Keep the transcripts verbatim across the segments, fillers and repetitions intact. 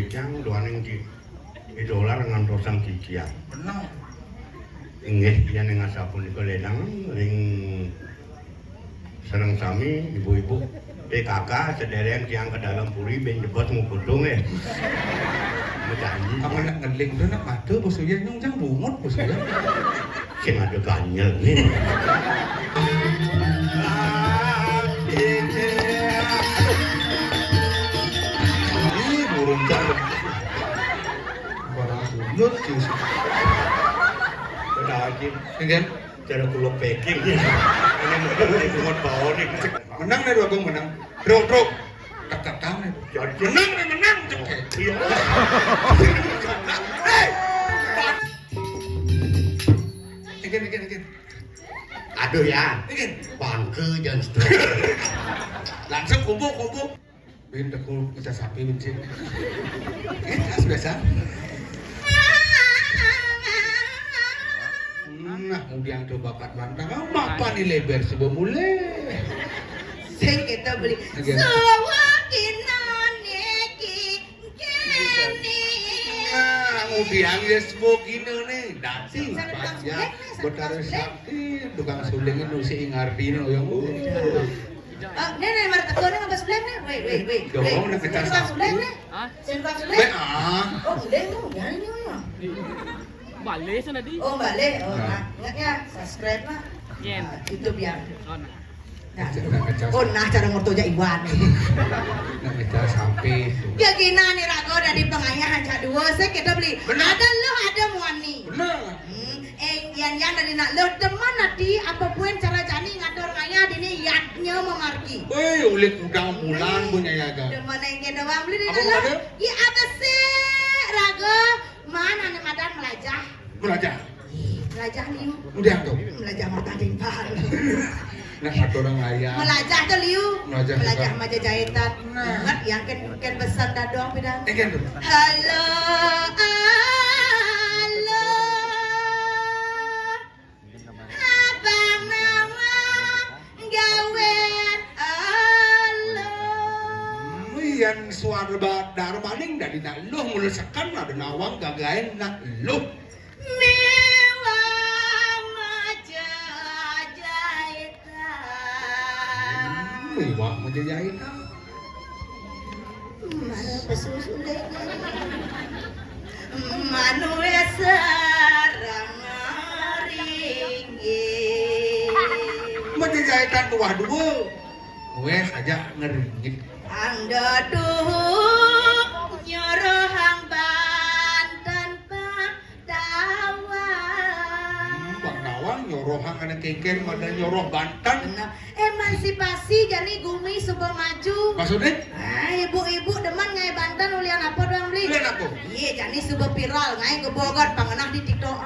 Yang duaning di idola ngantosang titiang. Bener. Inggih, yen ing asapunika ledang ring sareng sami ibu-ibu P K K sedereng tiang ke dalam puri ben jebos ngukutung eh. Majanji. Apa nak ngeling tu nak mata bos uyan nyung jang bungut bos uyan. Sing ada ganjel ni. Ini burung jar. Barang bulut sih. Udah aja. Enggak. Cara kuluk packing. Ini model ini bungut bau nih. Menang nih dua gong menang. Truk truk. Tak tak tahu nih. Jadi menang nih menang. Iya. Hei. Again, again, again. Aduh ya. Again. Bangke jangan stroke. Langsung kumpul kumpul. Bin tekul kita sapi bin sih. Eh, tas biasa. Nah, kemudian tuh bakat bantang. Apa nih lebar sebelum mulai? Sing kita beli. Again. Sawakinan iki kene. Nah, kemudian ya sebogina nih. Dati panjang. Betara Sakti, tukang suling nu si Ingardino yang. Oh, nih, nih, mari teko nih, Mas Blem nih. Weh, weh, weh. Dong, weh. Nak kita Mas Blem nih. Hah? Sing Mas Blem. Be, ah. Oh, Blem tuh, ya ini ya. Balik sana di. Oh, balik. Oh, nah, ingat ya, subscribe lah. Yen. Nah, itu biar. Oh, nah. Nah, oh, nah, cara mertoja Iwan. Nah, kita sampai itu. Ya gina nih rago dari pengayahan cak dua, saya kita beli. Benar. Ada lo, ada muani. Benar. Hmm, eh, yan yan dari nak lo demen nanti apa pun cara jani ngatur ngaya dini yatnya memargi. Woi, ulit udang bulan punya yaga. Demen yang kena bang beli di nak lo. Iya apa sih rago? Mana nih madan melajah? Melajah. Melajah nih. Udah tuh. Melajah mata timpal. Nah, satu orang ayam. Melajah tuh liu. Melajah maja jahitan. Nah. Ingat yang ken ken pesan dadong pidan. Eh, ken tuh. Halo, halo. Abang nawang gawe halo. Yen suara ba-, darmaning dadi nak luh mula seken ada nawang gagain nak luh. Mewah maja jahitan. Mewah maja jahitan. Mana pesusun deh. Manusia sarang ringgit. Maja jahitan tuah dua. Wes aja ngeringit. Anda tuh nyorohang Banten Pak. Tawang. Hmm, Bang Tawang nyoroh anak kengken pada nyoroh Banten. Nah, emansipasi jani gumi suba maju. Maksudnya? Ah, ibu-ibu demen ngai Banten ulian apa doang beli? Ulian apa? Iya, jani suba viral ngai gebogot pangenah di TikTok.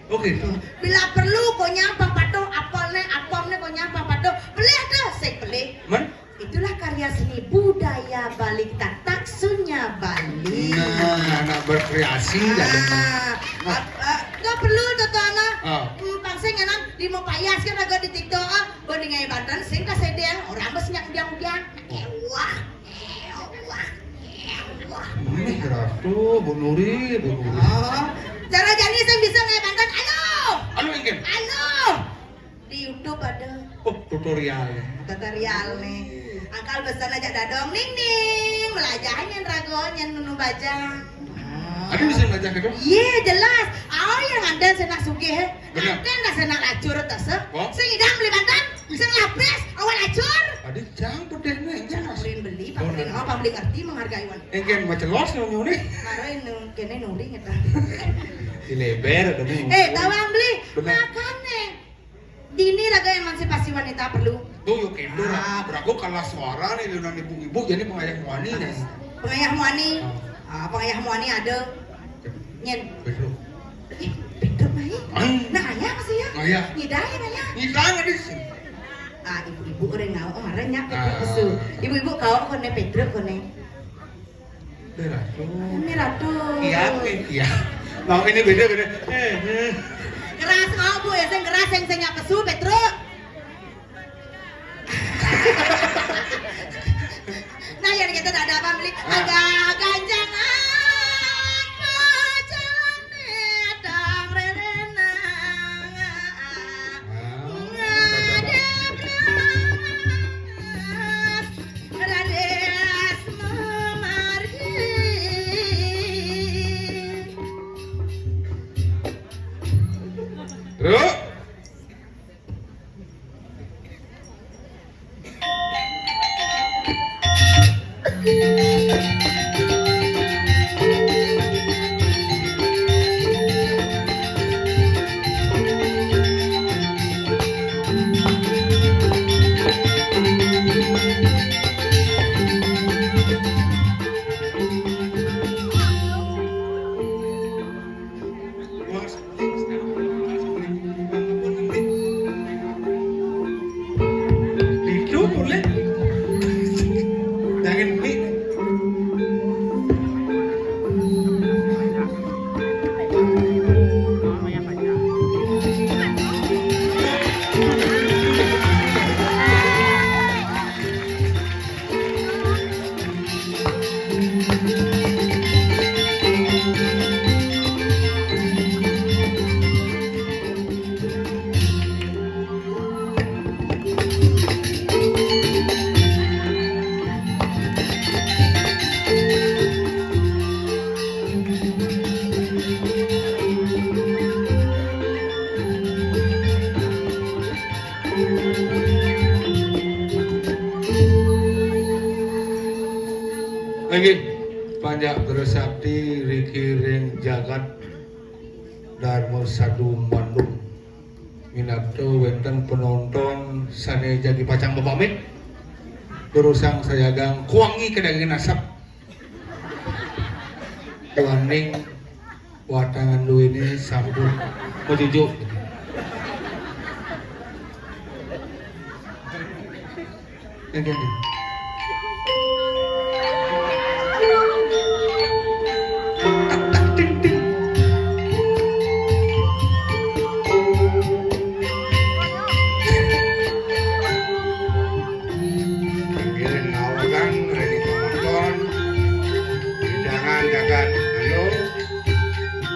Oh gitu. Bila perlu konyang pang patuh, apel ne, apem ne konyang pang patuh. Pelih tuh, sik pelih. Men? Itulah karya seni budaya Bali kita, Taksunya Bali. Nah, anak berkreasi. Nah, ap-, eh, nggak perlu tuh, tuh anak. Ah. Hmm, pang sing anak di mau payas kan agak di TikTok, ah, bandingai Banten sing kasedeng, orang bes nyang udiang-udiang. Oh. Ewah, ewah, ewah. Ih, Ratu, Bu Nuri, Bu Nuri. Oh, cara jani sing bisa ngai Banten, halo. Halo, Ingkin. Halo. Di YouTube ada. Oh, tutorial. Tutorial nih. Akal pesan aja dadong ning ning, melajah nyen rago nyen nunu bajang. Ada bisa melajah gitu? Iya, jelas. Oh, yang ada senak sugih, eh. Bener. Ada nggak senak lacur atas, eh? Oh. Sing idang beli Banten, sing lapis, awal lacur. Ada jang pedeh nih, jang. Pamlin beli, pamlin, oh, pamlin ngerti menghargai wan. Engken macelos nyonya nih. Karo nu kene nuri ngeta. Di leber ada nih. Eh, tawang beli. Bener. Makane. Dini raga emansipasi wanita perlu. Tuh, yuk kendor. Ah. Berago kalah suara nih, lunan ibu-ibu, jadi pengayah muani nih. Pengayah muani. Ah. Ah, pengayah muani ada. Nyen. Pedro. Ih, Pedro mai. Ah. Nah, ayah masih ya? Ayah. Ngidai, ayah. Ngidai, ada sih. Ah, ibu-ibu orang ngau, oh, marah nyak Pedro. Ah. Pesu. Ibu-ibu kau kone Pedro kone. Ini Ratu. Ini Ratu. Iya, iya. Mau ini beda, beda. Eh, eh. Keras mau, Bu, ya, sing keras, sing, sing nyapa su, Petruk. Nah, yang kita tak ada apa beli. Ah. Agak ganjang, ah. Panjak Bherasakti riki ring jagat Dharma Sadu Mandung. Minabda wénten penonton sané jagi pacang mapamit. Durusang sayagang kuangi kadagingin asap. Duaning watangan duéné sampun majujuk. Nggih, nggih. Tak, tak, ting, ting. Nggih, ngawakan ring penonton, jangan jagat anu,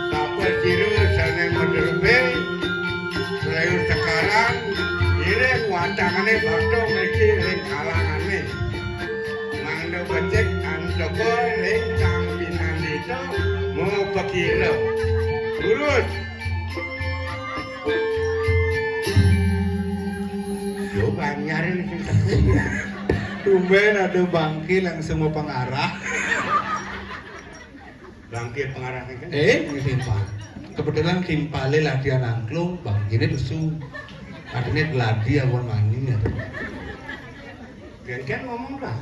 sapasira sané madrebé, selayu sekarang, iring watangané bakta mriki ring kalangané. Mangda becik antuka ring sang pinandita mapakira. Lurus. Yo, banyarin sing teko. Tumbén ada bangké langsung mau pengarah. Bangké pengarah kan? Eh, ini timpal. Kebetulan timpalé ladian angklung, bangkéné lesu. Artinya gladi awan maning ya. Gén-gén ngomong lah.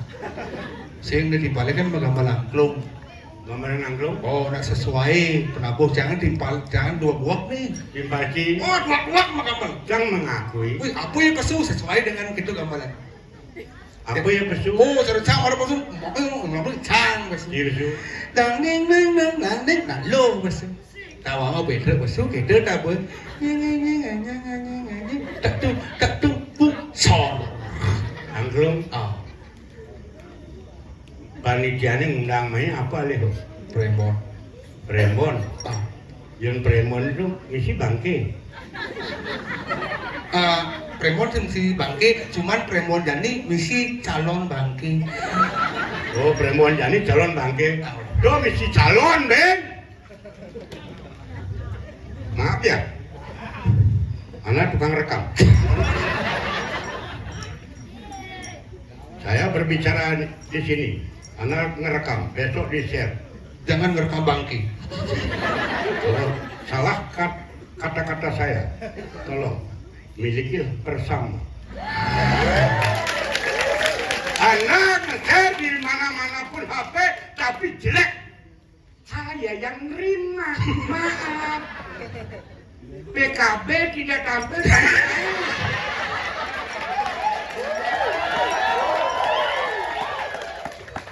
Sing di timpalé kan gambar angklung. Gambaran angklung? Oh, nak sesuai penabuh, jangan timpal, jangan dua buak nih. Timpal ci. Oh, dua buak mah gambar. Jangan mengakui. Wih, apa ya pesu sesuai dengan gitu gambaran. Apa ya pesu? Oh, cara cang orang pesu. Apa yang mau ngomong cang pesu. Iya, pesu. Dang ding dang dang dang ding, nah, lo pesu. Tawang apa itu pesu, kita tak apa. Nying, nying, nying, nying, nying, nying, nying. Tak tu, tak tu, bung, sor. Angklung. Ah. Panitiané ngundang mai apa, Lih? Prembon. Prembon. Ah. Yén prembon itu misi bangké. Ah, prembon sing misi bangké, cuman prembon jani misi calon bangké. Oh, prembon jani calon bangké. Ah. Do misi calon, Ben. Maaf ya, Ana tukang rekam. Saya berbicara di sini, Ana ngerekam, besok di-share. Jangan ngerekam bangké. Oh, salah kat-, kata-kata saya. Tolong, miliki persam. Ana nge-share di mana-mana pun H P, tapi jelek. Saya yang nerima, maaf. P K B tidak tampil sama saya.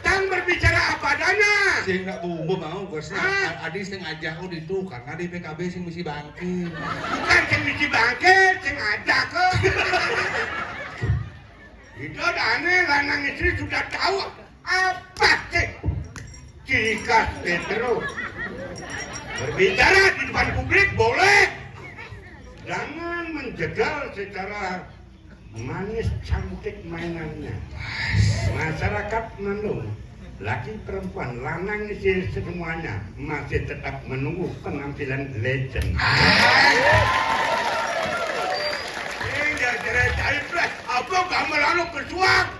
Tang berbicara apa adanya. Sing nak bumbu mau, Bos. Ah. Adi sing ajak, oh, ditu, karena di P K B sing misi bangké. Bukan sing misi bangké, sing ajak kok. Itu dane lanang istri sudah tahu apa sih ciri khas Petro. Berbicara di depan publik boleh. Jangan menjegal secara manis cantik mainannya. Masyarakat Mandung, laki perempuan, lanang istri semuanya masih tetap menunggu penampilan legend. Ini nggak ceritain, Bray. Apa gambar anu kesuap?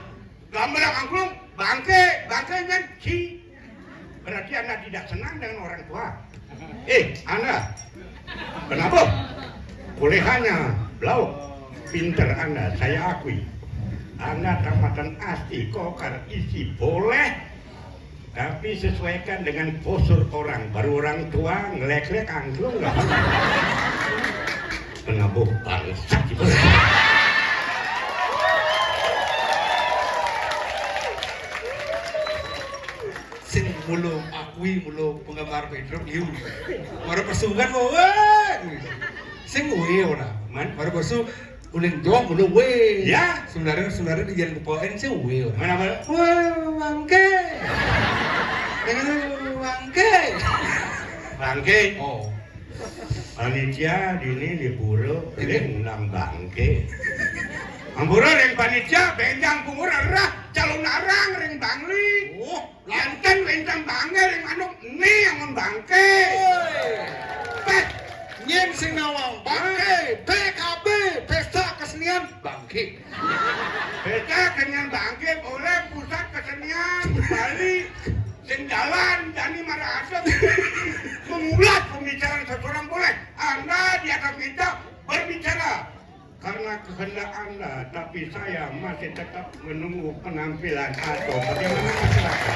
Gambar angklung, bangke, bangke nyen ci. Berarti Anda tidak senang dengan orang tua. Eh, Anda. Kenapa? Boleh hanya blau. Pinter Anda, saya akui. Anda tamatan asti, kokar isi, boleh. Tapi sesuaikan dengan postur orang. Baru orang tua ngelek-lek angklung nggak apa-apa. Penabuh bangsat gitu. Sing mula akui mula penggemar Pedro, iu. Mara pesu kan, woi. Sing woi ora. Man? Mara pesu uling jong mula woi. Ya. Sebenarnya, sebenarnya di jalan kepoen sing woi ora. Mana, mana? Woi, bangke. Dengan bangke. Bangke. Oh. Panitia dini di pura ring nang bangke. Ampura ring panitia, benjang pungur arah, calon arang ring bangli. Oh. Lanten wénten bangké ring manuk, né angon bangké. Woi. Péh. Nyén sing nawang bangké, P K B, pesta kesenian bangké. Pesta kesenian bangké, oleh pusat kesenian Bali. Sing jalan, jani marasa. Mengulas pembicaraan seseorang boleh. Anda di atas meja berbicara karena kehendak Anda, tapi saya masih tetap menunggu penampilan atau bagaimana masyarakat.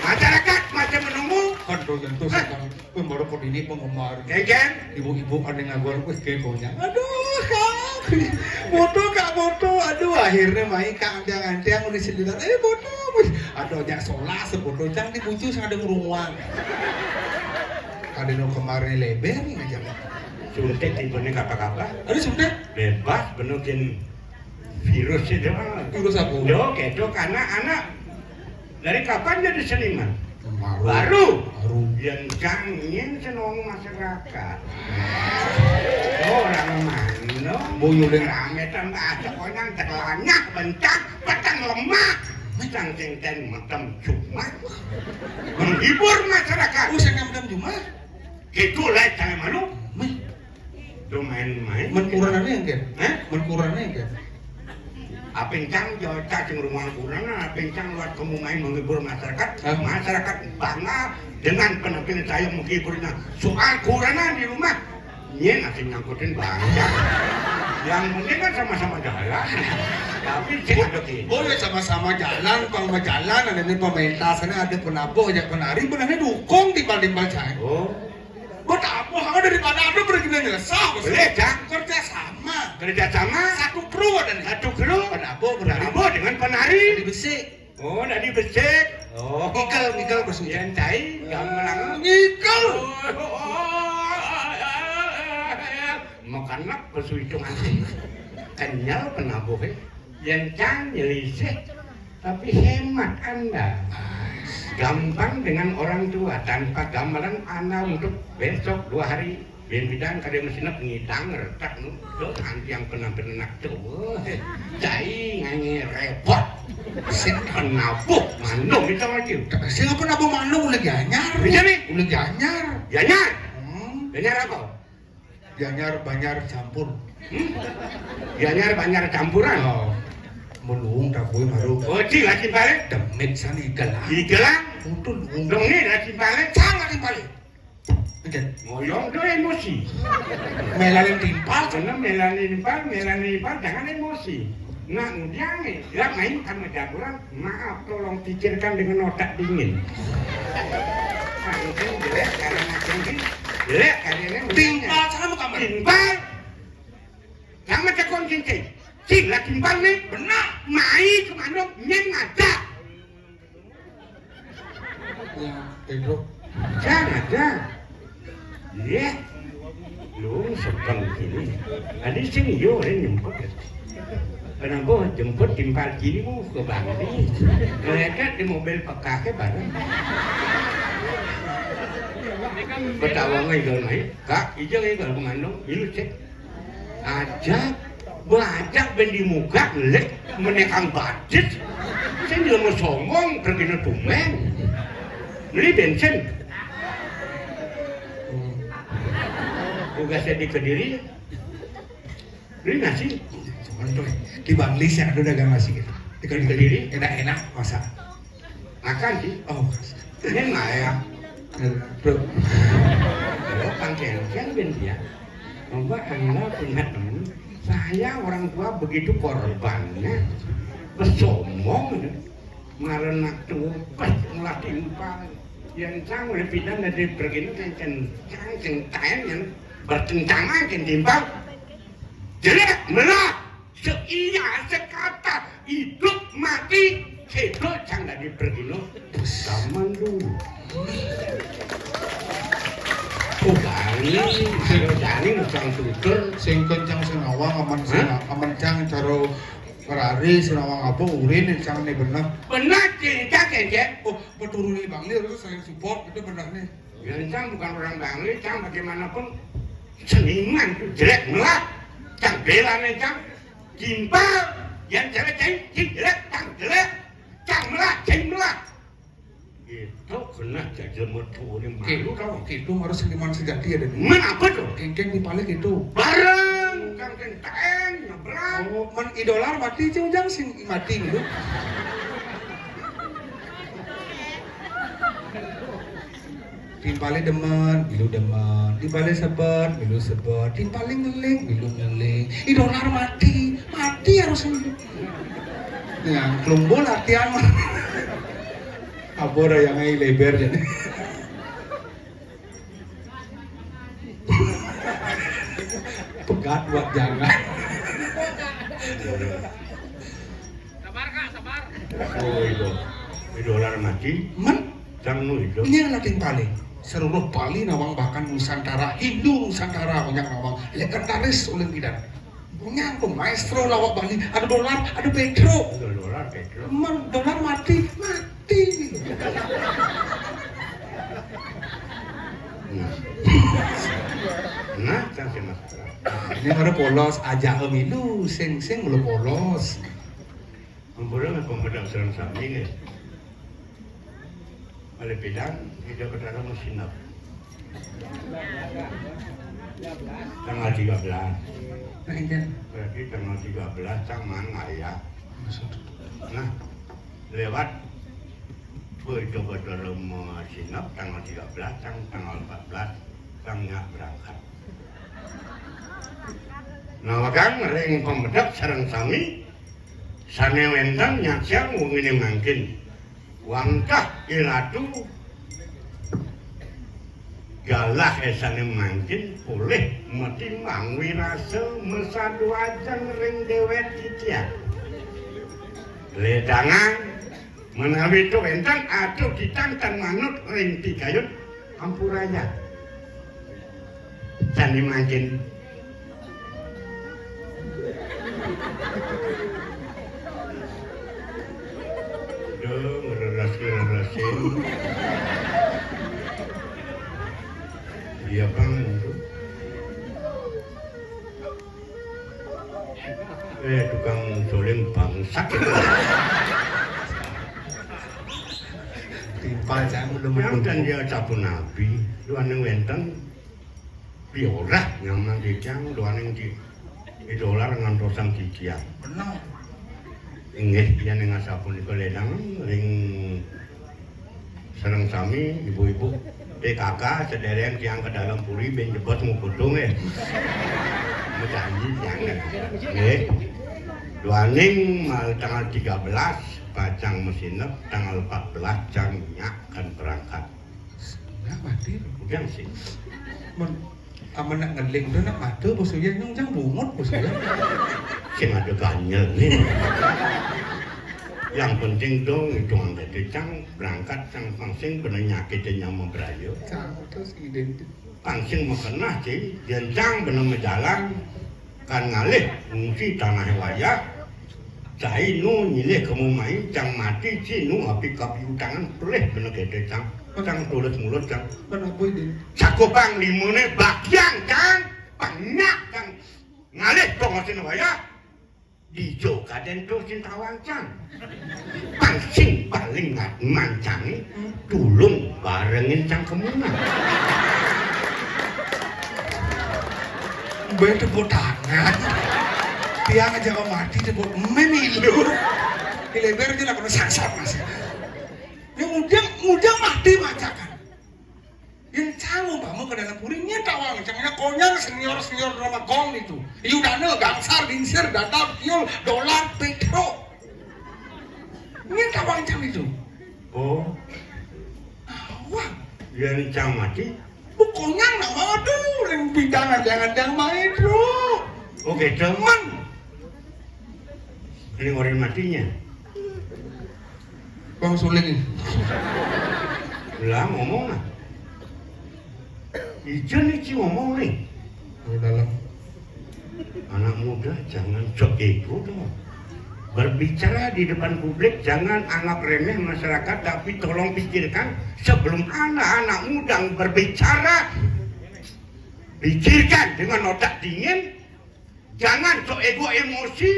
Masyarakat masih menunggu. Kan doyan tuh. Hah? Sekarang. Wih, baru kok ini penggemar. Kengkeng. Ibu-ibu ada ngaguan, wih, keponya. Aduh, Kak. Foto, Kak, foto. Aduh, akhirnya main, Kak, antiang-antiang udah sendirian. Eh, foto. Wih, aduh, ajak solas, foto. Cang di bucu, sing ada ngerunguan. Ada nu kemarin leber nih, aja. Suntik, ibu ini apa-apa. Ada suntik? Bebas, benukin virus itu. Virus apa? Yo, gitu, karena anak dari kapan jadi seniman? Baru. Baru. Baru. Yang cangin senong masyarakat. Oh, orang mana? Boyo deh. Rame tambah aja, konyang, terlanyah, bencang, petang lemak. Cang ceng ten metem cuma menghibur masyarakat. Oh, saya metem cuma. Gitu lah, saya malu. Mih. Tuh main-main. Men kuranannya yang kan? Hah? Men kuranannya yang kan? Apincang, jawab cacing rumah kurang, apincang lewat kamu main menghibur masyarakat. Hah? Masyarakat bangga dengan penampilan saya menghiburnya. Soal kuranan di rumah, nyen asing nyangkutin bangga. Yang penting kan sama-sama jalan. Tapi sing ada gini. Oh ya, sama-sama jalan, pang jalan, ada ini pementasannya, ada penabuh, ya penari, benarnya dukung timbal-timbal saya. Oh. Buat apa? Hanya daripada ada pergi nyesal. Boleh, Cang. Kerja sama. Kerja sama. Satu kru ada nih. Satu kru. Penabuh, penabuh. Penabuh dengan penari. Dari besi. Oh, dari besi. Oh. Ngikel, ngikel, Bos. Yang cai, gamelan. Ngikel. Oh, oh, oh, oh, oh. Makan nak, Bos, hitungan sih. Kenyal penabuh, eh. Yang cang nyelisih. Tapi hemat Anda. Gampang dengan orang tua, tanpa gamelan Anda untuk besok dua hari. Bin bidang kada mesinep ngidang retak nu. Tuh, anti yang pernah benenak tuh. Cai nganyi repot. Sing penabuh mandung itu lagi. Sing apa nabuh mandung ulah gianyar? Bisa nih. Ulah gianyar. Gianyar. Hmm. Gianyar apa? Gianyar Banjar campur. Hmm? Gianyar Banjar campuran. Oh. Menung tak boleh maru. Oh, cing lagi balik. Demit sana igelang. Igelang. Utul. Dong ni lagi balik. Cang lagi balik. Oke. Ngoyong tu emosi. Melanin timpal. Karena melanin timpal, melanin timpal, jangan emosi. Nah, kemudian ni, dia main sama jaguran. Maaf, tolong pikirkan dengan otak dingin. Nah, itu jelek karena jelek karena timpal sama kamar. Timpal. Sama cekong cincin. Sila timpal ni. Benar. Mai kemana? Nyen ada. Ya, itu. Jangan ada. Iya. Lu sebang kini. Tadi sing yo, eh, nyemput. Kenapa jemput timpal kini mu ke bang ni? Mereka di mobil pekaknya bareng. Betawa ngai gol ngai. Kak, ija ngai gol mengandung. Ilu cek. Aja. Bajak ben di muka, lek menekang badit. Saya juga mau sombong, pergi na tumeng. Beli bensin. Tugas saya di Kediri. Beli nasi. Cuman tuh, di Bangli sih ada dagang nasi gitu. Di Kediri? Enak-enak, masa. Makan sih. Oh. Ini nggak ya? Bro. Kalau pangkeng kan ben dia. Coba Anda punya teman, saya orang tua begitu korbannya, bersombong, ya. Marana tuh, pas ngelatih lupa. Yang cang udah pindah dari pergi itu, yang kencang, kencang, yang bertentangan, yang timbang. Jelek, melak. Seiya sekata, hidup mati, sedo cang dadi pergino zaman dulu. Oh, Bali, ayo jani ngecang tutur. Sing kencang sing awang, aman sing Hah? Aman cang caro merari, sing awang apa, urin, cang ni bener. Bener, cinta, kece. Oh, peturun ni Bangli, terus saya support, itu bener nih. Ya, Cang bukan orang Bangli, Cang bagaimanapun seniman tuh jelek melak. Cang bela nih, Cang. Timpal, yang jelek, Cang, Cing jelek, Cang jelek. Cang melak, Cing melak. Itu kena jajal mertua ini malu tau. Itu harus seniman sejati ada. Men apa tuh? Kengkeng di balik itu. Bareng, Cang Kenteng, nyebrang. Oh, men idola mati, Cing, Cang sing mati gitu. Timpalé demen, milu demen. Timpalé sebet, milu sebet. Timpalé ngeling, milu ngeling. I dolar mati, mati harus milu. Yang kelumbul latihan mah. Abor yang ngai lebar jadi. Pegat buat jangan. Oh, itu. I dolar mati. Men? Cang nu itu. Ini yang lagi paling. Seluruh Bali nawang, bahkan Nusantara, Hindu Nusantara banyak nawang. Legendaris ulun bidan. Punya aku maestro lawak Bali. Ada dolar, ada Pedro. Ada dolar, Pedro. Men, dolar mati, mati. Nah. Nah, cang sih, Mas. Ini ada polos, aja milu, sing-sing belum polos. Ampura, pemuda sareng sami nggih. Oleh bilang, ida Betara masinep. Tanggal tiga belas. Nah, iya. Berarti tanggal tiga belas cang mang ayah. Nah, lewat Boy coba dalam masinep tanggal tiga belas, cang tanggal empat belas, cang nyak berangkat. Nah, wakang ring pemedek sareng sami, sane wenten nyaksiang wengine mangkin. Wantah i ratu galah esane mangkin polih matimbang wirasa masadu ajeng ring dewek titiang. Ledangan menawi tu wenten atur kitang tan manut ring pigayun ampuraya. Sane mangkin. Duh, ngereras-ngerasin. Iya, Bang. Eh, tukang suling bangsat. Timpal saya belum. Yang dan dia cabun nabi, duaning wenten. Piorah nyaman titiang duaning di, di dolar ngantosang titiang. Benar. Inggih, yen ing asapunika ledang ring sareng sami ibu-ibu P K K sedereng tiang ke dalam puri ben jebos ngukutung eh. Janji tiang. Nggih. Duaning mal tanggal tiga belas pacang masinep, tanggal empat belas cang nyak kan berangkat. Nah, mati. Ujang sih. Mun amun nak ngeling tu nak mata bos uyan nyung jang bungut bos uyan. Sing ada ganyel ni. Yang penting dong hitungan tadi cang berangkat cang pangsing kena nyakit nyama beraya. Cang terus identik. Pangsing makenah sih, yen cang bener majalan. Kan ngalih ngungsi tanah wayah. Cai nu nyilih kemu mai cang mati ci nu api kapiutangan pelih bener gede cang. Cang tulis mulut cang. Kenapa ini? Cakupang limune bagian cang. Banyak cang ngalih pengosin wayah. Dijo kaden tuh sintawang cang. Pangsing paling ngat mancangi tulung barengin cang kemungan. Mbak tepuk tangan. Tiang aja kau mati tepuk memilu. Di lebar aja lah kena sasar masih. Ini mudah mudah mati macakan. Yang cang umpama ke dalam puri, ini tawang cangnya konyang senior-senior drama gong itu. Yudana, gangsar, lingsir, datar, tiul, dolar, petro. Ini tawang cang itu. Oh. Awang. Yang cang mati. Konyang nama aduh, yang bidang ada yang ada main bro. Oke, demen. Ini orang matinya. Bang Suling. Lah ngomong lah. Ijen iki ngomong nih. Kalau dalam anak muda jangan sok ego dong. Berbicara di depan publik jangan anggap remeh masyarakat, tapi tolong pikirkan sebelum anak-anak muda berbicara. Pikirkan dengan otak dingin, jangan sok ego emosi.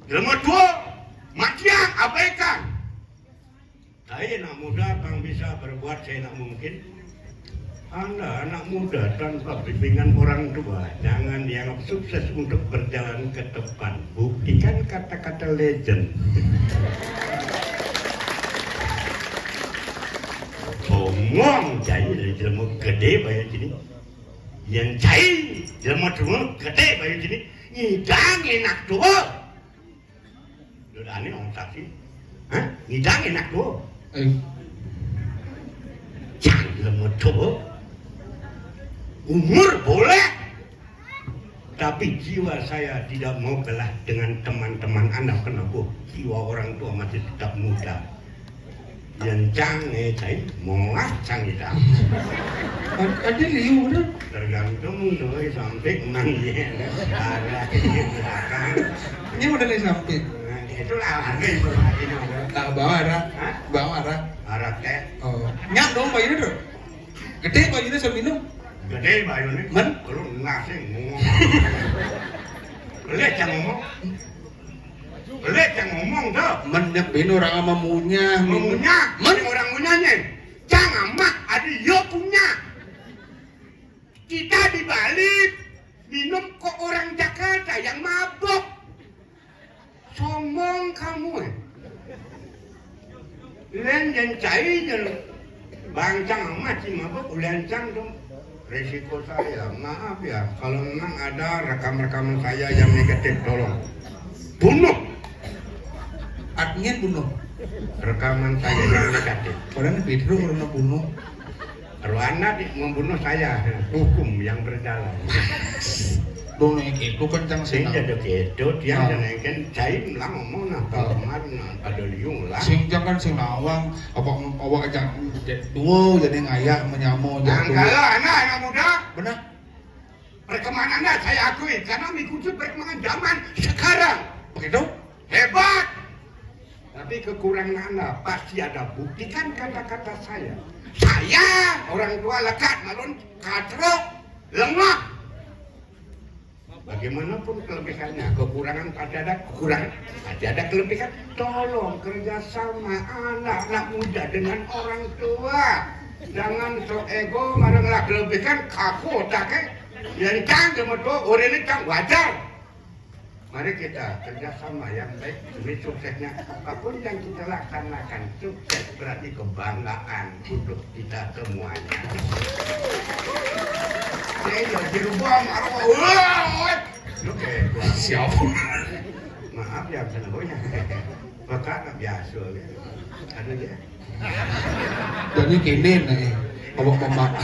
Nomor dua, matiang abaikan. Saya anak muda yang bisa berbuat saya nak mungkin. Anda anak muda tanpa bimbingan orang tua, jangan dianggap sukses untuk berjalan ke depan. Buktikan kata-kata legend. Wong cai jelema gedé bayu dini. Yén cai jelema tuwa gedé bayu dini. Ngidang enak tuwa. Dodane wong saksi. Hah? Ngidang enak tuwa. Eh. Cang jelema tuwa. Umur boleh. Tapi jiwa saya tidak mau kalah dengan teman-teman Anda. Kenapa? Jiwa orang tua masih tetap muda. Yen cang, eh, cai, molah cang kita. Ad-, ada liu, bener. Tergantung doi sampai man ye. Arah ke belakang. Ini udah nih sampai. Nah, itulah harga informasi. Ah, bawa arah. Hah? Bawa arah. Arah teh. Oh. Nyak dong, Pak, ini tuh. Gedé bayuné sing minum. Gedé bayuné. Men? Lu ngasih ngomong. Boleh cang ngomong. Boleh cang ngomong tuh. Men nyebin orang sama munyah. Munyah. Men? Orang munyahnya. Cang amat ada yo punya. Kita di Bali minum kok orang Jakarta yang mabok. Sombong kamu, eh. Len dan cai dan bangcang amat sih mabuk, ulencang dong. Resiko saya, maaf ya, kalau memang ada rekam-rekaman saya yang negatif, tolong bunuh. Admin bunuh. Rekaman saya yang negatif. Padahal Pedro pernah bunuh. Ruana di-, membunuh saya, hukum yang berjalan. Dong naik itu kencang sih. Sing jadi gitu, dia. Ah. Jangan kan cai melang ngomong nah, kalau kemarin nah, pada liung lah. Sing jangan sing nawang, apa, apa aja dua jadi ngayah menyamo. Nah, jatuh. Kalau anak, anak muda, benar. Perkembangan Anda saya akui karena mengikuti perkembangan zaman sekarang. Begitu? Hebat. Tapi kekurangan Anda pasti ada, buktikan kata-kata saya. Saya orang tua lekat malun katrok lengah. Bagaimanapun kelebihannya, kekurangan pasti ada, kekurangan pasti ada kelebihan. Tolong kerjasama anak-anak muda dengan orang tua. Jangan sok ego, marang lah kelebihan kaku otaknya. Yang cang sama tua, orang ini cang wajar. Mari kita kerjasama yang baik demi suksesnya. Apapun yang kita laksanakan, sukses berarti kebanggaan untuk kita semuanya. Saya jadi rubang, aduh, wah, wah. Lu kayak gua. Siapa? Maaf ya, bukan gue ya. Bakat nggak biasa gitu. Ada aja. Jadi kene nih, awak mama-,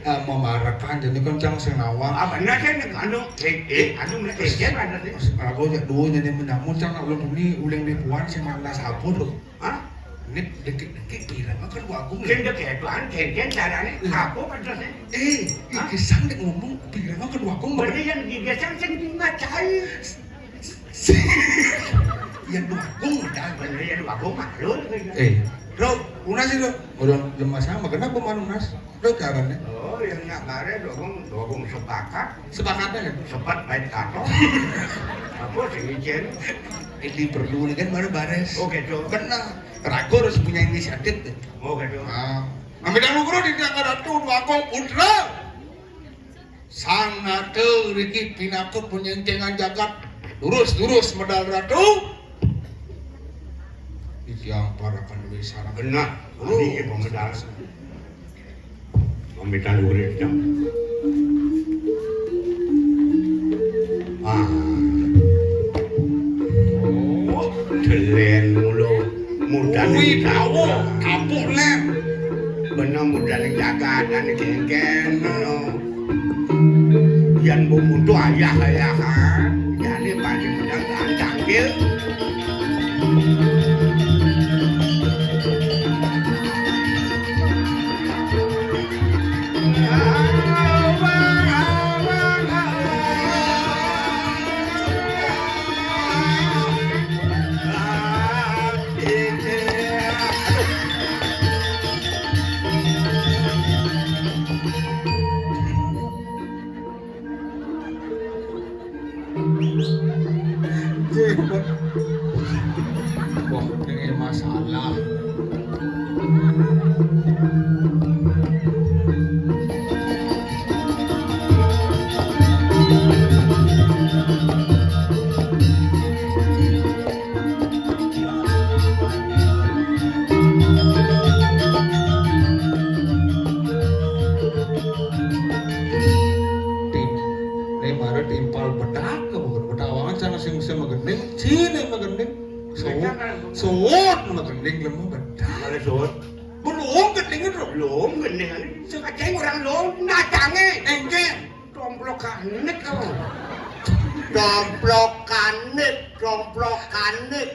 eh, memarekan, jadi kan cang sing nawang. Apa benar kan anu, eh, eh, anu, eh, eh, ada sih. Aku jak dua jadi menyambut cang nak ulun ini uling ribuan sing mana sapu tuh. Hah? Ini dikit-dikit bilang kan wagung. Sing dikit tuan, kengkeng caranya, iya. Apa kan sih? Eh, hah? Iki sang dek ngomong bilang kan wagung. Berarti yang digeser sing tinggal cai. Yang dua gung udah. Bener, yang dua gung mah lu. Eh, bro, lunas itu. Udah lemas sama. Kenapa mau lunas? Bro, caranya. Oh, yang nak bare dua gung, dua gung sepakat. Sepakatnya kan? Sepat baik kato. Apa sih izin? Ini perlu nih kan baru bares. Oh, gitu. Benar. Ragu harus punya inisiatif deh. Oh, gitu. Nah, ambil dahulu bro di Ratu dua gung putra. Sang Nata riki pinaka panyengkengan jagat. Durus, durus medal Ratu. Titiang para panuwun sareng genah. Guru. Abdi pamedal. Pamitan urip jam. Ah. Oh, delen mulo. Mudan. Wih, prawo, kapuk ler. Bener mudan jagat dan kengken, bener. Yan bumutu ayah-ayahan, jane paling mudah tangkil. Lom gendingan. Sing aja orang lom, nacange. Enggak. Domplok kanik kok. Domplok kanik, domplok kanik.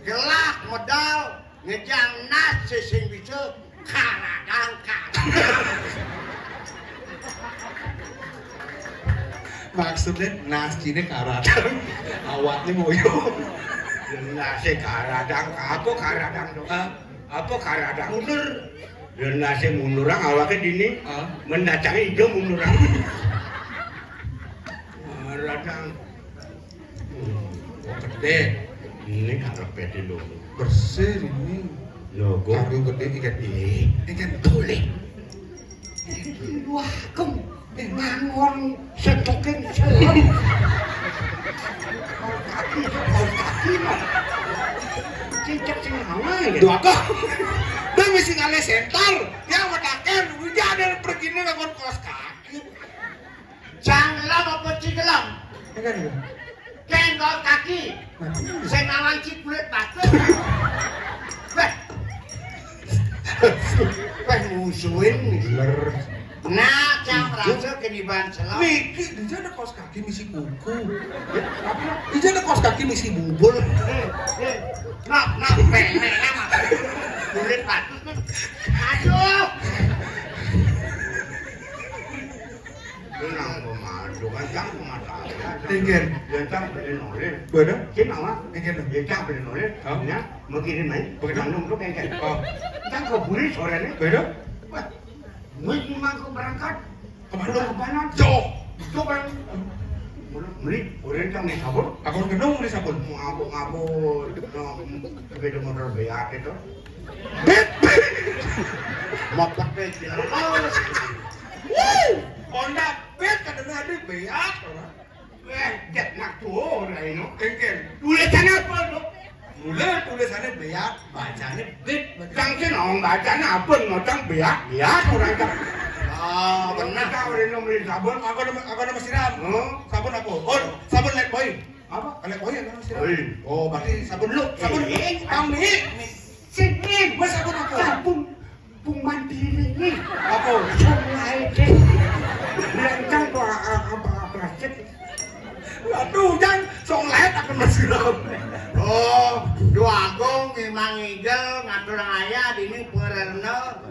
Gelak medal, ngejang nas sing bisa karadang, karadang. Maksudnya nas cine karadang. Awaknya moyo. Nase karadang, apa karadang dong? Hah? Apa karadang? Mundur. Nase mundurang awake dini. Hah? Mendacange ijo mundurang. Karadang. Hmm. Oh, gede. Ini karepete lho. Bersih ini. Lho, kok. Kayu gede ikan. Ih, ikan tuli. Wah, kem, nganggur setukin selem. Kaki, kaki, mah. Cicak sing hawa ya. Dua kok. Dia mesti ngalih sentar. Yang matakan, udah ada pergi nih lawan kaos kaki. Jang lem apa cigelem? Enggak nih. Kén kaos kaki. Nah. Sing nawangke kulit batur. Weh. Weh, musuhin. Bener. Nah, cang raja keniban selem. Niki, dia ada kaos kaki misi kuku. Dia ada kaos kaki misi bubul. Eh, eh. Nah, nah, penek, nah. Kulit batur. Aduh. Nang pemadu kan cang pemadu. Inggih. Yen cang beli nolih. Bodo? Cina mah. Inggih. Yen cang beli nolih. Oh. Ya, mau kirim aja. Begitu. Nanggung tuh kengkeng. Oh. Cang ke buri sorene. Bodo? Wah, wis mangko berangkat. Kemana? Ke mana? Jauh. Itu kan. Beli, beli cang nih sabun. Aku kenal beli sabun. Ngabuk-ngabuk. No, sepeda motor beak itu. Bit. Mopet be jelas. Wuh, Honda Beat kadang ada beak ora. Eh, jet nak tuh ora ino. Engkel. Tulisannya apa, Dok? Mula tulisannya beak, bacanya bit. Cang sih nawang bacanya apa, ngocang beak, beak ora cang. Ah, benar. Kita ora ino beli sabun. Aku nama, aku nama siram. Huh? Sabun apa? Oh, sabun Lifebuoy. Apa? Lifebuoy ya nama siram. Oi. Oh, berarti sabun lu. Sabun. Eh, kami. Sini. Mas, sabun apa? Sabun. Pung mandiri nih. Apa? Song lae deh. Lentang kok apa plastik. Waduh, Jang, song lae aku masih. Oh, Dua Agung memang igel ngatur ayah dini pererna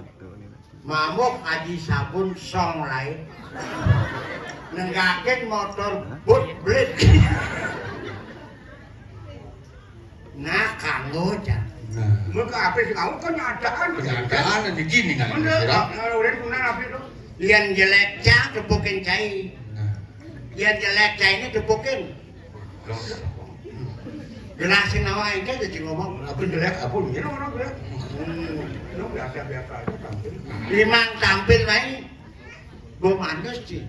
mamuk aji sabun song lae. Nenggakin motor but blit. Nah, kanggo, Cak. Nah. Mun ke apa sih kamu kan nyadaan. Nyadaan aja gini kan. Bener, kira. Nah, udah guna apa itu? Yang jelek, Cak, tepukin cai. Nah. Yang jelek, cai ini tepukin. Loh. Jelasin awak aja jadi ngomong. Apa jelek, apa ini orang jelek? Hmm. Lu biasa-biasa aja tampil. Memang tampil lain. Bom anus, Ci.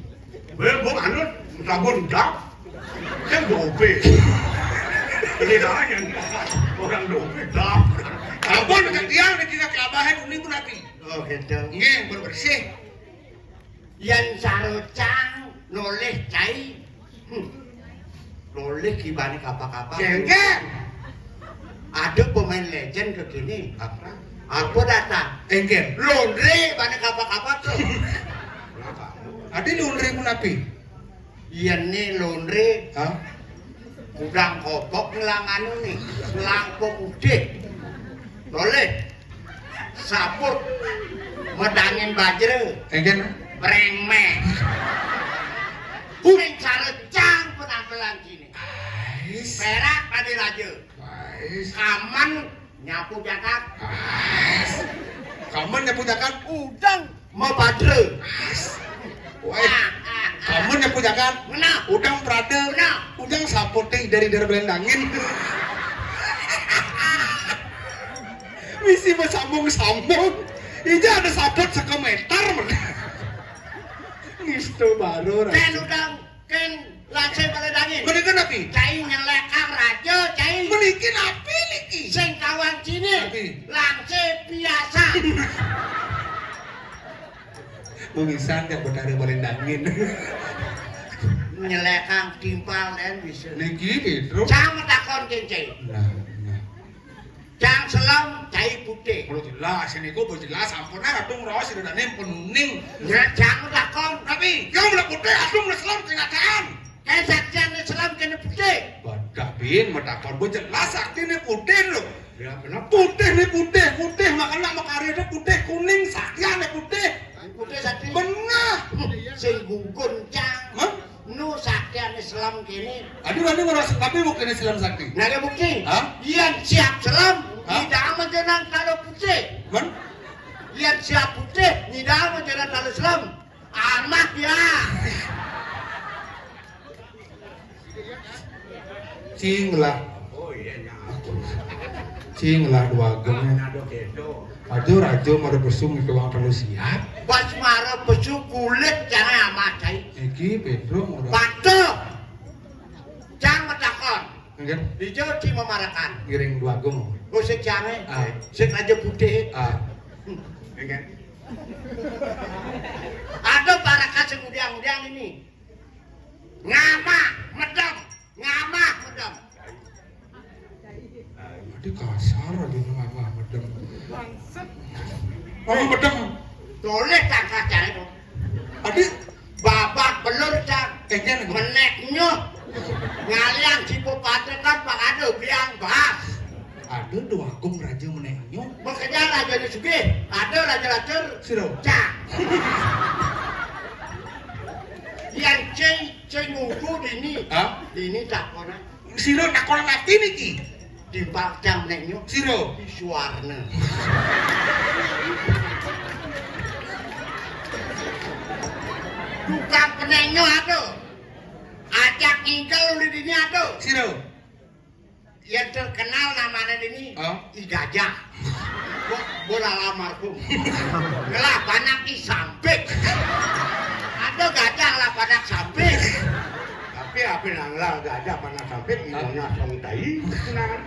Bom, bom anus, sabun dap. Kan dope. Ini lain. Orang dope dap. Sabun ke tiang, dia kelabahan, ini pun api. Oh, gitu. Nggih, bersih. Yang sarocang, noleh cai. Hmm. Loleh kibane kapak-kapak. Jengger. Ada pemain legend ke kini. Apa? Apa datang? Engger. Londre bane kapak-kapak tuh. Ada londre ku napi? Iya nih londre. Hah? Udang kobok ngelang anu nih. Ngelang pemudih. Loleh. Sabut. Medangin bajra. Engger. Brengmeh. Kuning cara cang penampilan kini. Ais. Perak tadi raja. Ais. Kaman nyapu jagat. Ais. Kaman nyapu jagat. Udang mabadra. Ais. Wah. Ah, ah, ah. Kaman nyapu jagat. Benar. Udang prada. Benar. Udang saputih dari daerah Belendangin. Misi bersambung-sambung. Ija ada saput sekemeter. Nistu baru. Ken udang. Ken langsung pada dangin. Bener kan, Abi? Cai nyelekang raja, cai. Meniki napi niki? Sing kawang cini. Abi. Langsung biasa. Mengisan gak betara paling dangin. Nyelekang timpal dan bisa. Niki gitu. Cang takon kencing. Nah, nah. Cang selem cai putih. Kalau jelas ini kok jelas, ampun, ah, kadung raos sira dane penuning. Ya, cang takon. Tapi, ya, ulah putih, kadung ulah selem kenyataan. Kayak saktian selem kene putih. Badak bin, matakon, bu jelas sakti ini putih lho. Ya, kenapa? Putih ini putih, putih, makanya makarya itu putih, kuning, saktian ini putih. Putih sakti. Benar. Sing gugun, cang. Hah? Nu saktiane selem kene. Aduh, aduh, ora se-, tapi bukannya selem sakti. Nah, ya bukti. Hah? Yen siap selem, hah? Nyidang aja nang talo putih. Men? Yen siap putih, nyidang aja nang talo selem. Amat ya. Cing lah. Oh iya, ya. Cing lah dua ageng. Ada kedo. Aduh, raja mau ada pesung itu uang terlalu siap. Pas mara pesu kulit jangan amat, cai. Iki Pedro mau ada. Batuk. Cang matakon. Enggak. Ijo di memarakan. Ngiring dua ageng. Gosek jangan. Ah. Sik aja putih. Ah. Enggak. Ada parakan sing udiang-udiang ini. Ngamah, medem. Ngamah, medem. Adi kasar aja ngamah, medem. Ngamah, medem. Toleh tangkas cari tu. Adi babak belur cak. Enggak, enggak. Menek nyuh. Ngaliang cipo patrekan pak ada biang bahas. Ada dua agung raja menek nyuh. Makanya raja ni sugih. Ada raja-raja. Sira. Cak. Yang ceng, ceng nguku dini. Hah? Dini tak kona. Sira tak kona mati niki. Di Padang Nenyo. Sira. Di Suwarna. Tukang penenyo ada. Ajak ingkel ulit ini ada. Sira. Yang terkenal namanya ini, hah? I Gajah. Bo-, bola almarhum. Ngelah banak i sampik. Ada gajah lah banak sampik. Tapi apa nang lah gajah banak sampik, hah? Ibunya song tai. Nah.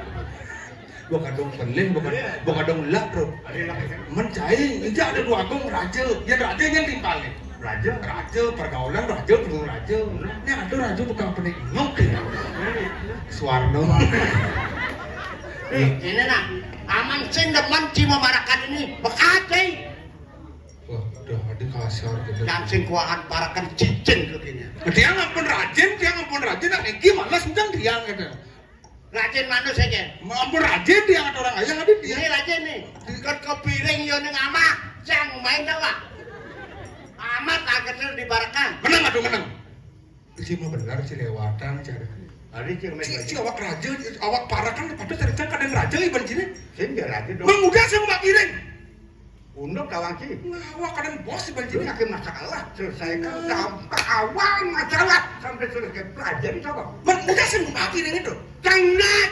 Gua kadung pelih, gua kad-, iya, gua kadung lah, bro. Ada lah, kan? Mencai, ini ada dua agung raja. Yang raja yang timpal nih. Raja? Raja, pergaulan raja, pergaulan raja. Ini ada raja tukang penik nyok ya. Suwarno. Eh, ini nah, aman sing demen ci memarakan ini. Bekat, eh. Wah, udah ada kasar gitu. Yang sing kuahan parakan cicing ke kini. Dia ngampun rajin, dia ngampun rajin, nah, iki malas udah dia gitu. Rajin manus aja. Ampun rajin dia kata orang aja tadi dia. Ini rajin nih. Ikut kepiring yo ning amah, cang main tau gak? Amat ageter di parakan. Menang aduh menang. Iki mau bener cilewatan cara. Hari cing main. Ci, ci awak raja, awak parakan padha cerita kadang raja iban cine. Sing ya raja dong. Mengudah sing mbak piring. Unduk kawan ki. Wah, wah, kadang bos iban cine. Lagi masalah selesaikan. Nah. Sampai awal masalah sampai selesai pelajari coba. Mengudah sing mbak piring itu. Cang nak.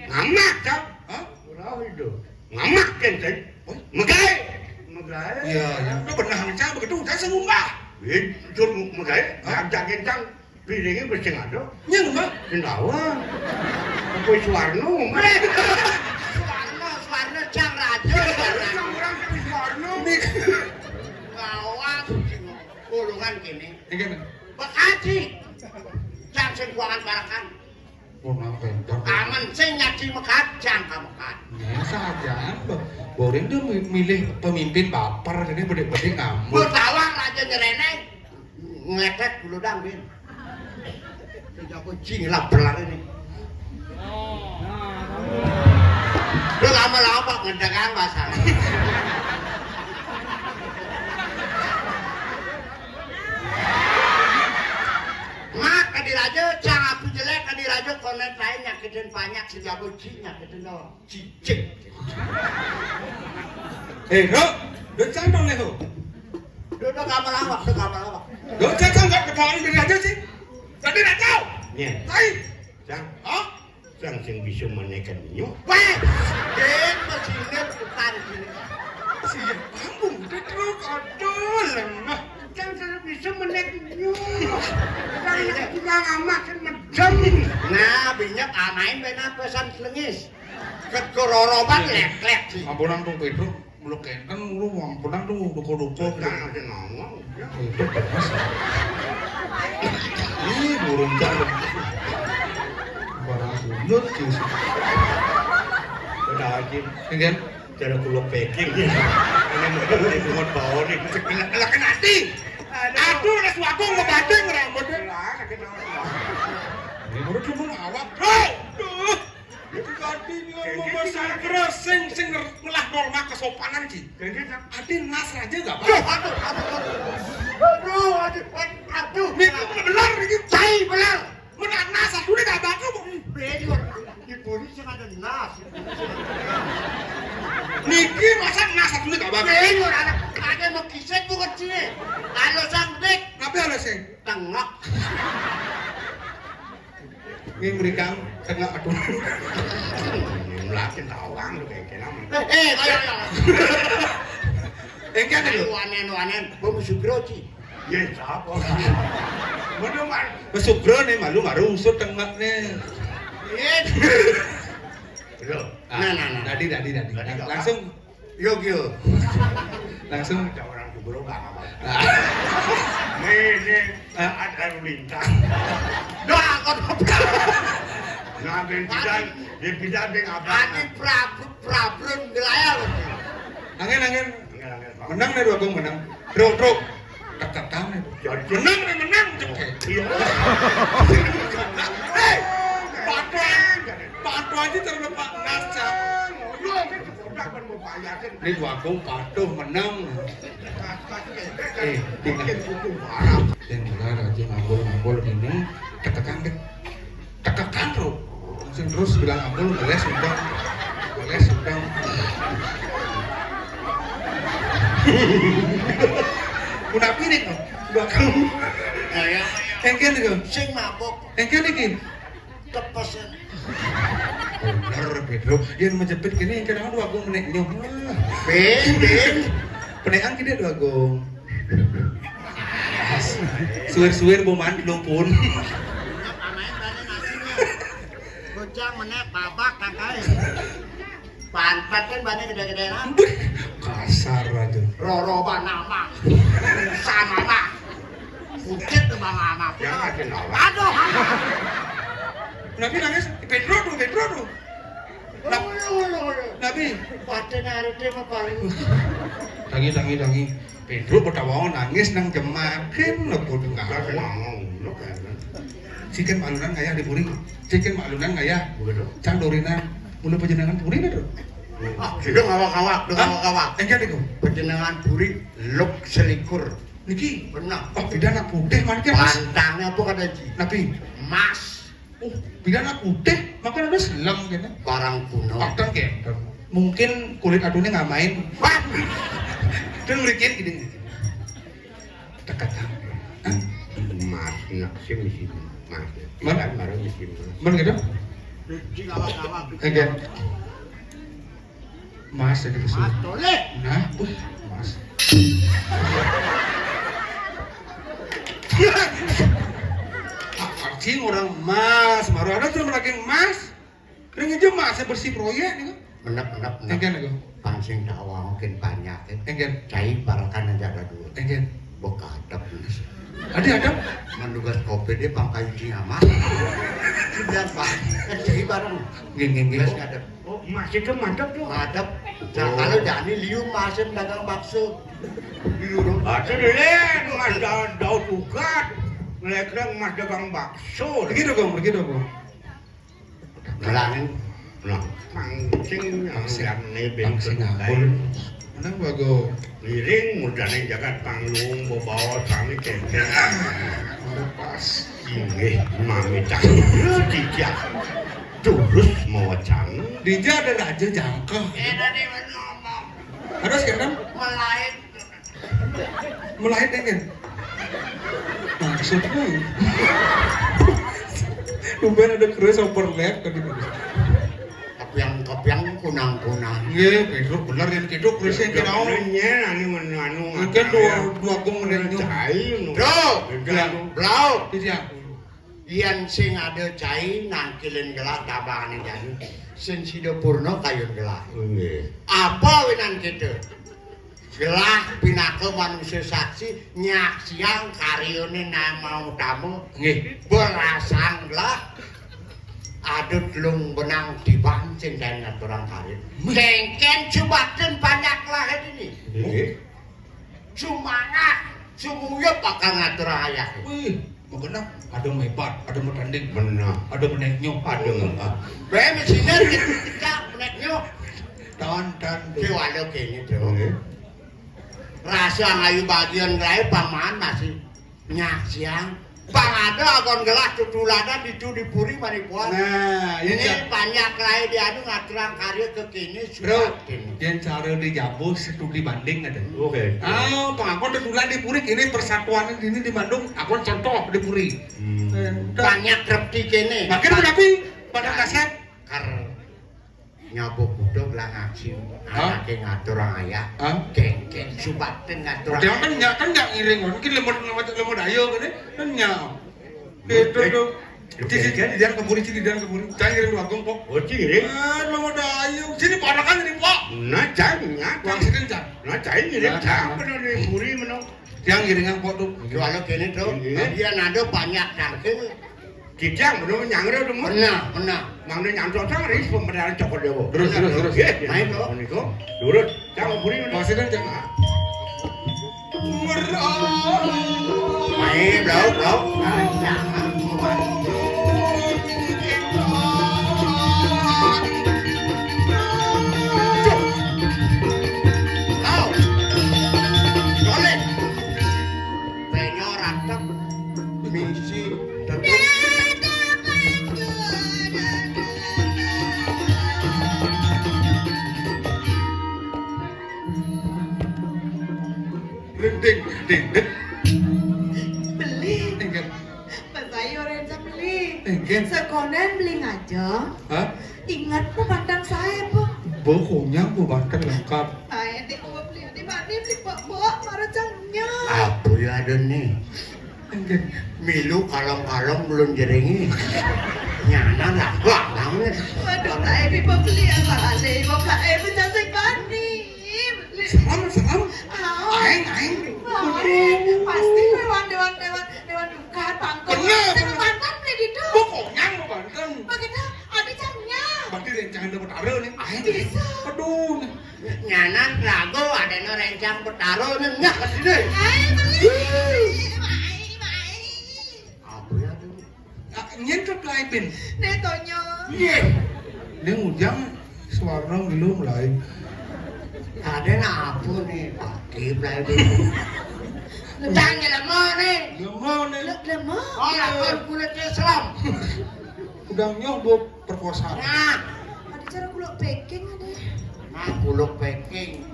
Ngamak, Cang. Hah? Ora itu. Ngamak, Cang, Cang. Oh. Megai. Megai. Iya, iya. Lu benar, Cang, begitu, Cang, sing ngumbah. Itu megai. Hah? Ngajak, Cang. Piringnya mesti ngado. Iya, ngumbah. Sing tawa. Apa Suwarno, ngumbah? Suwarno, Suwarno, Cang Raja, Suwarno. Yang orang Suwarno. Ini. Ngawak, golongan kene. Ini kan? Bekasi. Cang sing kuangan parakan. Aman sing nyadi megat, jangka megat. Ya, saja, Mbak. Boring tuh mi-, milih pemimpin baper, ini bedik-bedik ngambek. Mbok tawang aja nyereneng. Ngletek dulu dang, Bin. Sejak aku jing lapar ini. Lu lama-lama ngedengar masalah. Mak, kadi raja, cang aku jelek, kadi raja, konen lain nyakitin banyak, si jago ji, nyakitin doang. Cicing. Eh, Dok, Dok, cang dong, Dok. Dok, Dok, kamar awak, Dok, kamar awak. Dok, cang, cang, nggak ketahuan dari raja sih. Tadi nggak tahu. Iya. Hai. Cang. Hah? Sang sing bisa menekan nyo. Wah, den masine putar sini. Siap, ampun, udah terus, aduh, lemah. Sang sing bisa menekan nyo. Sang kurang amat sing medem. Nah, binyak amain ben apa san selengis. Ket kororoban lek-lek sih. Ampunan tuh Pedro. Mula kenten, mula wong penang tuh, duko-duko. Jangan ada ngomong. Itu jelas. Ih, burung cang. Barang bulut, sih. Daging. Nggih. Cara kula pikir. Ini model ini buat bau nih. Sekelak-kelak nanti. Aduh, les wakung ngebating rambutnya. Lah, sakit awak. Ini menurut lu mau awak. Hei! Duh. Itu tadi dia mau bahasa Inggris, sing, sing ngelah norma kesopanan, Ji. Jadi, Adi nas aja nggak apa-apa. Aduh, aduh, aduh. Aduh, aduh, aduh. Ini benar, ini cai benar. Menak nas, aku udah gak bakal, Bu. Beri, Ibu ini sing ada nas. Niki masa nas, aku udah gak bakal. Beri, anak, ada mau kiset, Bu, kecil. Kalau sang bek. Apa ada sing? Tengok. Ini berikan tengok, aduh. Ngelakin tawang tuh kayak kenapa? Eh, eh, ayo, ayo. Engke niku. Wanen, wanen, Bu Sugro, Ci. Ya, siapa? Mana, Mas? Wis sugro ne malu maru usut tengokne. Iya. Bro. Ah, nah, nah, nah. Tadi, tadi, tadi. Tadi apa? Langsung. Yo, yo. Langsung. Ada orang Sugro nggak apa-apa. Ah. Nih, nih, ah, ada lalu lintas. Dah, kok. Nah, ben pidan, ben pidan, ben apa? Ani Prabu, Prabrun gelayar. Angin, angin. Angin, angin. Menang nih, dua gong menang. Truk, truk. Tetetan nih. Jadi menang nih, menang. Cek. Iya. Hei, Pak Tuan. Pak Tuan itu terlalu Pak Nasa. Ini dua gong patuh menang. Eh, tinggal. Yang benar aja ngambul-ngambul ini. Tetetan deh. Tetetan tuh. Langsung terus bilang ngambul, beres udah. Beres udah. Udah piring tuh. Dua gong. Ayo, ayo. Engke niku. Sing mabok. Engke niki. Kepesen. Bener, Pedro. Yen menjepit kene engke nang dua gong menek nyoh. Ben, ben. Penekan kene dua gong. Suwir-suwir boman lho pun. Bocah menek babak kakae. Pantat kan banyak gede-gedean. Kasar aja. Roro banama. Sama mah. Kucit tuh banama. Yang ada lawan. Aduh. Nabi nangis, Pedro tuh, Pedro tuh. Nap-, Nabi. Paten arete mah paling. Tangi, tangi, tangi. Pedro kota wau nangis nang jemakin lho kudu ngawur. Lah, kenapa ngono kan? Siken malunan ngayah di puri. Siken malunan ngayah. Begitu. Cang dorinan. Mula panjenengan puri lho. Ah, sudah ngawak-ngawak, sudah ngawak-ngawak. Engke niku. Panjenengan puri luk selikur. Niki. Benar. Oh, beda anak putih mangke, Mas. Pantangnya apa kata Ji? Nabi. Mas. Oh, beda anak putih, maka ada selam kene. Barang kuno. Padahal kene. Mungkin kulit aduhnya nggak main. Wah. Dan merikin gini. Tekan. Hah? Mas, nak sing mesti Mas. Mana? Kan baru mesti Mas. Mana gitu? Di awal-awal. Oke. Mas, ada kesini. Mas, boleh. Nah, uh, Mas. Anjing orang Mas, baru ada tuh lagi Mas. Ring aja Mas, bersih proyek nih. Menep, menep, menep. Engken aku. Pang sing tak wau mungkin banyak, eh. Engken. Cai parakan aja ada dua. Engken. Bok adep, Mas. Ada, ada. Mendugas kopi dia pang kayu sing amat. Sudah, Pak. Kan cai bareng. Nggih, nggih, nggih. Mas ngadep. Oh, Mas itu mantap tuh. Madep. Nah, kalau jani liu Mas yang dagang bakso. Liu dong. Aduh, deh, Mas da-, Daud Ugat. Ngelekeng Mas dagang bakso. Begitu, Kong, begitu, Kong. Melangin. Nah, pancing. Pancing. Yang nebeng. Pancing kedukai. Ngapun. Menang, Bago. Ngiring mudane jagat panggung bebawa sami kengkeng. Pas. Inggih, mami cah. Dijak. Terus mawacana. Dijak ada raja jangkeh. Eh, tadi ngomong. Terus kira? Melain. Melain dengan. Maksudnya. Tumben ada keris overlap tadi. Kepiang-kepiang, kunang-kunang. Nggih, Pedro bener yen Pedro keris yang kira. Nyen anu anu. Mungkin dua, dua gong menit. Cai, no. Bro, bro. Iya. Yen sing ada cai nangkilin gelah tabangane jani. Sing sida purna kayun gelah. Nggih. Apa winan kita? Gelah pinaka manusia saksi nyaksiang karyane nama utama. Nggih. Berasang gelah. Ada telung benang tiban sing kaén ngaturang karya. Kéngkén subaktén panjak lahir ini. Nggih. Sumangat, sumuyup bakal ngaturang ayah. Wih, magenah, ada mebat, ada matanding. Benar. Ada menék nyuh, ada. Bé misiné cecak menék nyuh. Tan, tan. Kéwala kéné, Dok. Nggih. Rasa ngayu bagian laé paman masih nyaksiang. Pang ada agon gelah tutuladan ditu di puri mari puas. Nah, ini panjak laé di anu ngaturang karya kékéné. Bro, subaktén. Yén cara di Jambu studi banding ada. Oke. Ah, pang agon tutulan di puri kéné persatuan ini di Bandung, agon contoh di puri. Hmm. Eh, banyak repti kéné. Makin berarti pada kasat. Kar Nyabuh kuda gelah ngaksi. Hah? Anaké ngaturang ayah. Hah? Kéngkén subaktén ngaturang. Dia kan nyak, kan nyak ngiring, mungkin lemot, lemot, lemot ayo kan, kan nyak. Itu tuh. Di sini dia, dia kemuri, sini dia kemuri. Jangan ngiring dua kok. Oh, ngiring. Ah, lemot ayo. Sini ponakan ini, Pok. Nah, jangan nyak. Wang sini, jangan. Nah, jangan ngiring. Nah, jangan bener nih, muri menong. Yang ngiringan Pok tuh. Kalau kéné tuh, iya. Dia nado banyak cangkir. Kijang, bener nyangre tuh, Mut. Benar, benar. Mangda nyantosang ring pemerintahan Cokor Dewa. Terus, terus, terus. Nggih, main tuh. Menika. Durut. Cang buri menika. Maksudnya, Cang? Main, blau, blau. Au. Golek. Penyo ratek misi. Ding, ding, ding. Beli. Enggak. Pas ayo renca beli. Enggak. Sekonen beli ngajeng. Hah? Ingat ku banten saé, Bu. Bu, kunyang, Bu, banten lengkap. Ayo, di Bu beli, di mana beli, Bu? Bu, marah cangnya. Apa ya ada nih? Enggak. Milu kalong-kalong belum jeringi. Nyana lah, wah, banget. Waduh, Kak Ebi, Bu beli apa ada? Ibu Kak Ebi cantik banget. Beli. Serem, serem. Au. Aing, aing. Aing. Pasti lewat, lewat, lewat, lewat duka, tangkep. Bener, bener. Banten beli di itu. Bu, kunyang, Bu, banten. Begitu. Ada cangnya. Berarti rencana dapat arah nih. Ayo. Bisa. Aduh. Nyanan lagu ada no rencang bertaruh nih. Nyah ke sini. Ayo, beli. Baik, baik. Apa ya tuh? Ah, nyen ke pelaibin. Nih, Tonyo. Iya. Ini ngujang suara ngilu mulai. Ada apa nih? Pakai pelaibin. Tanya lemah nih. Lemah nih. Lemah. Oh, lapor kulitnya selam. Udah nyoba perkosaan. Nah. Ada cara kuluk packing ada. Nah, kuluk packing.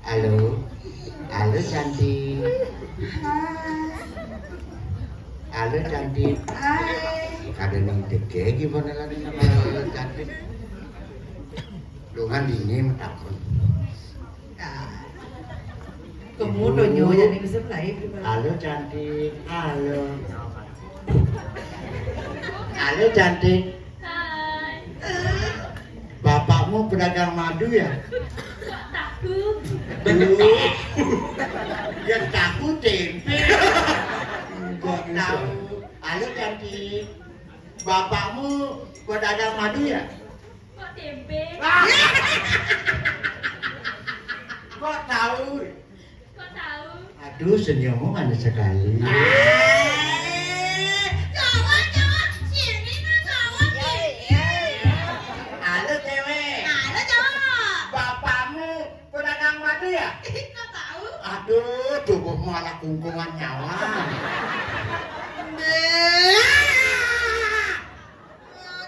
Halo. Halo, cantik. Hai. Halo, cantik. Hai. Kada ning deke gimana lagi sama halo, cantik. Lungan dini metakon. Nah. Kamu udah nyonya nih bisa lain. Halo, cantik. Halo. Halo, cantik. Hai. Bapakmu pedagang madu ya? Kok tahu? Duh. Ya tahu tempe. Kok tahu? Halo, cantik. Bapakmu pedagang madu ya? Kok tempe? Ah! Kok tahu? Kok tahu? Aduh, senyummu manis sekali. Eh, jawab, jawab. Sini, nah, jawab, sini. Halo, cewek. Halo, jawab. Bapakmu pedagang madu ya? Kok tahu? Aduh, tubuhmu ala kungkungan nyawa. Mbak. Eh,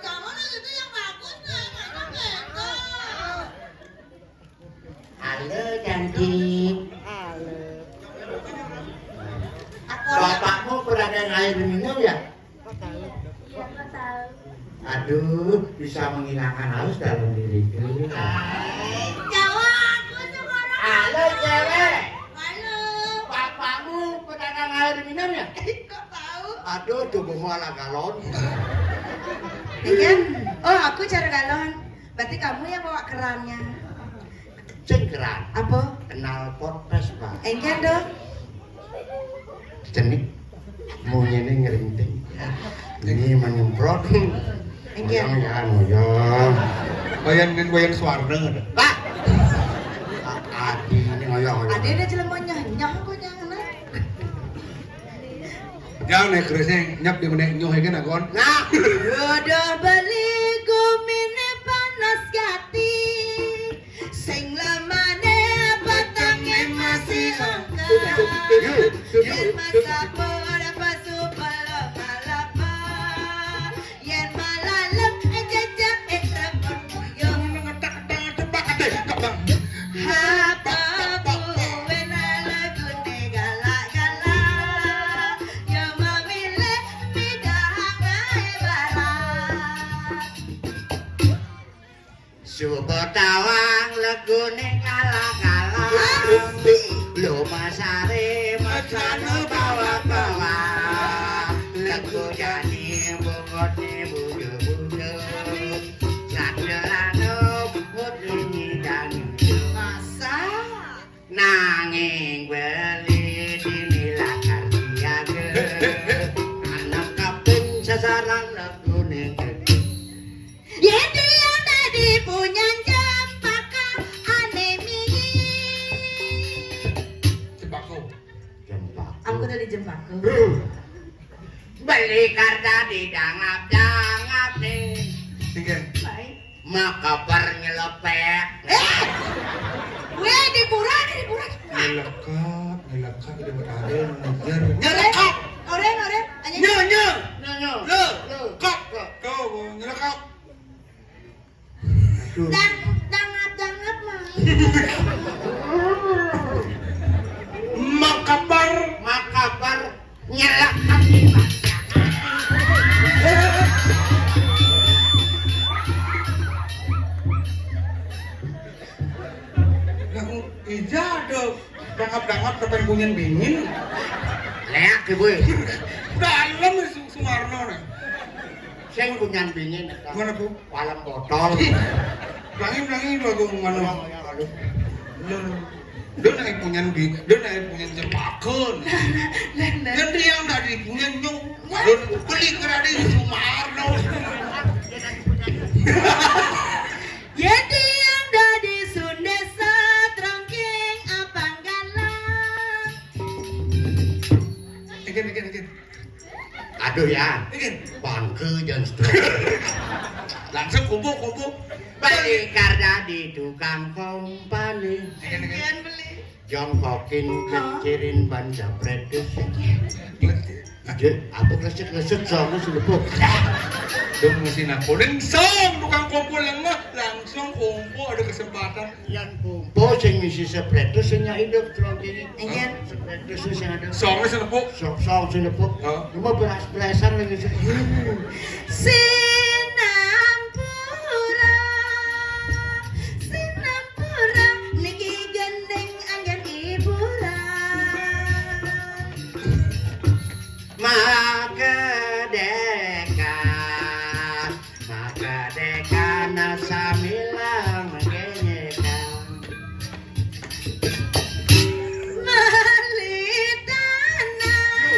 kamu nah itu yang bagus, nah, yang mana beda? Halo, cantik. Halo. Bapakmu pedagang air minum ya? Iya, Pak, tahu. Aduh, bisa menghilangkan haus dalam diriku. Jawab, aku sekarang. Halo, cewek. Halo. Bapakmu pedagang air minum ya? Kok tahu? Aduh, tubuhmu ala galon. Iya. Oh, aku cara galon. Berarti kamu yang bawa kerannya. Cing keran. Apa? Kenal pot pes, Pak. Enggak dong. Cenik. Munyine ngrinting. Ini menyemprot. Enggak. Ngoyong ya, ngoyong. Wayan, wayan Suwarna ada. Pak. A-, adi ini ngoyong, ngoyong. Adi ada jelema nyah, nyah kok nyah, nah. Jangan naik kreseng, nyap di mana nyuh iki nakon. Nah. Udah beli gumine panas gati. Sing lamane petenge masih engkang. Yen masa ora pasu pala malapa. Yen malalem jejak etrep puyung. Ngetak tangan cepak ade kebang. Apa kuwe lagune galak-galak. Ya mamile midang ae barat. Suba tawang legune kala-kala. Lho masare mejane bawa-bawa. Lego jani bongotne bujo-bujo. Sadelano putri nyidang. Masa? Nanging beli dinilah kardiake. Anak kaping sasaran legune gedhe. Yen dia tadi punya cempaka anemi. Cempaka. Cempaka. Aku tadi cempaka. Beli karta di dangap-dangap nih. Tiga. Baik. Makabar nyelepek. Eh! Weh, di pura, di pura. Nyelekap, nyelekap, udah berada, ngejar. Nyelekap. Oren, oren, oren. Anjing. Nyo, nyo. Nyo, nyo. Lo. Lo. Kok. Kok. Kok, nyelekap. Aduh. Dang, dangap, dangap, mah. Makabar. Makabar. Nyelak ati. Lah, ija ada dangap-dangap depan bunyian bingin. Leak ibu. Dalam Su-, Sumarno nih. Sing bunyian bingin eta. Mana tuh? Palang botol. Berangin, berangin, lagu mana? Aduh. Lho, lho naik punyan bi, lho naik punyan jepakeun. Lah, lah. Kan dia nggak di punyan nyung. Lho beli keradi di Sumarno. Yeti yang dadi Sundesa trongking apang galang. Again, again, again. Aduh ya, bangke jangan stroke. Langsung kumpul-kumpul. Balik karena di tukang kompani. Sekian beli. Jongkokin kecirin ban jabretus. Apa kresek-kresek sama si lepuk. Dong mesin aku. Song tukang kumpul yang mah langsung kumpul ada kesempatan. Yan pumpo sing ngisi sepret terus sing nyai dok terus ini. Iya. Sepret terus sing ada. Song sing nepuk. Song song sing nepuk. Heeh. Cuma beras-berasan lagi sih. Sinampura, sinampura, niki gending anggen hiburan. Makedeka. Maka dekana samilang genyekang. Beli tanah,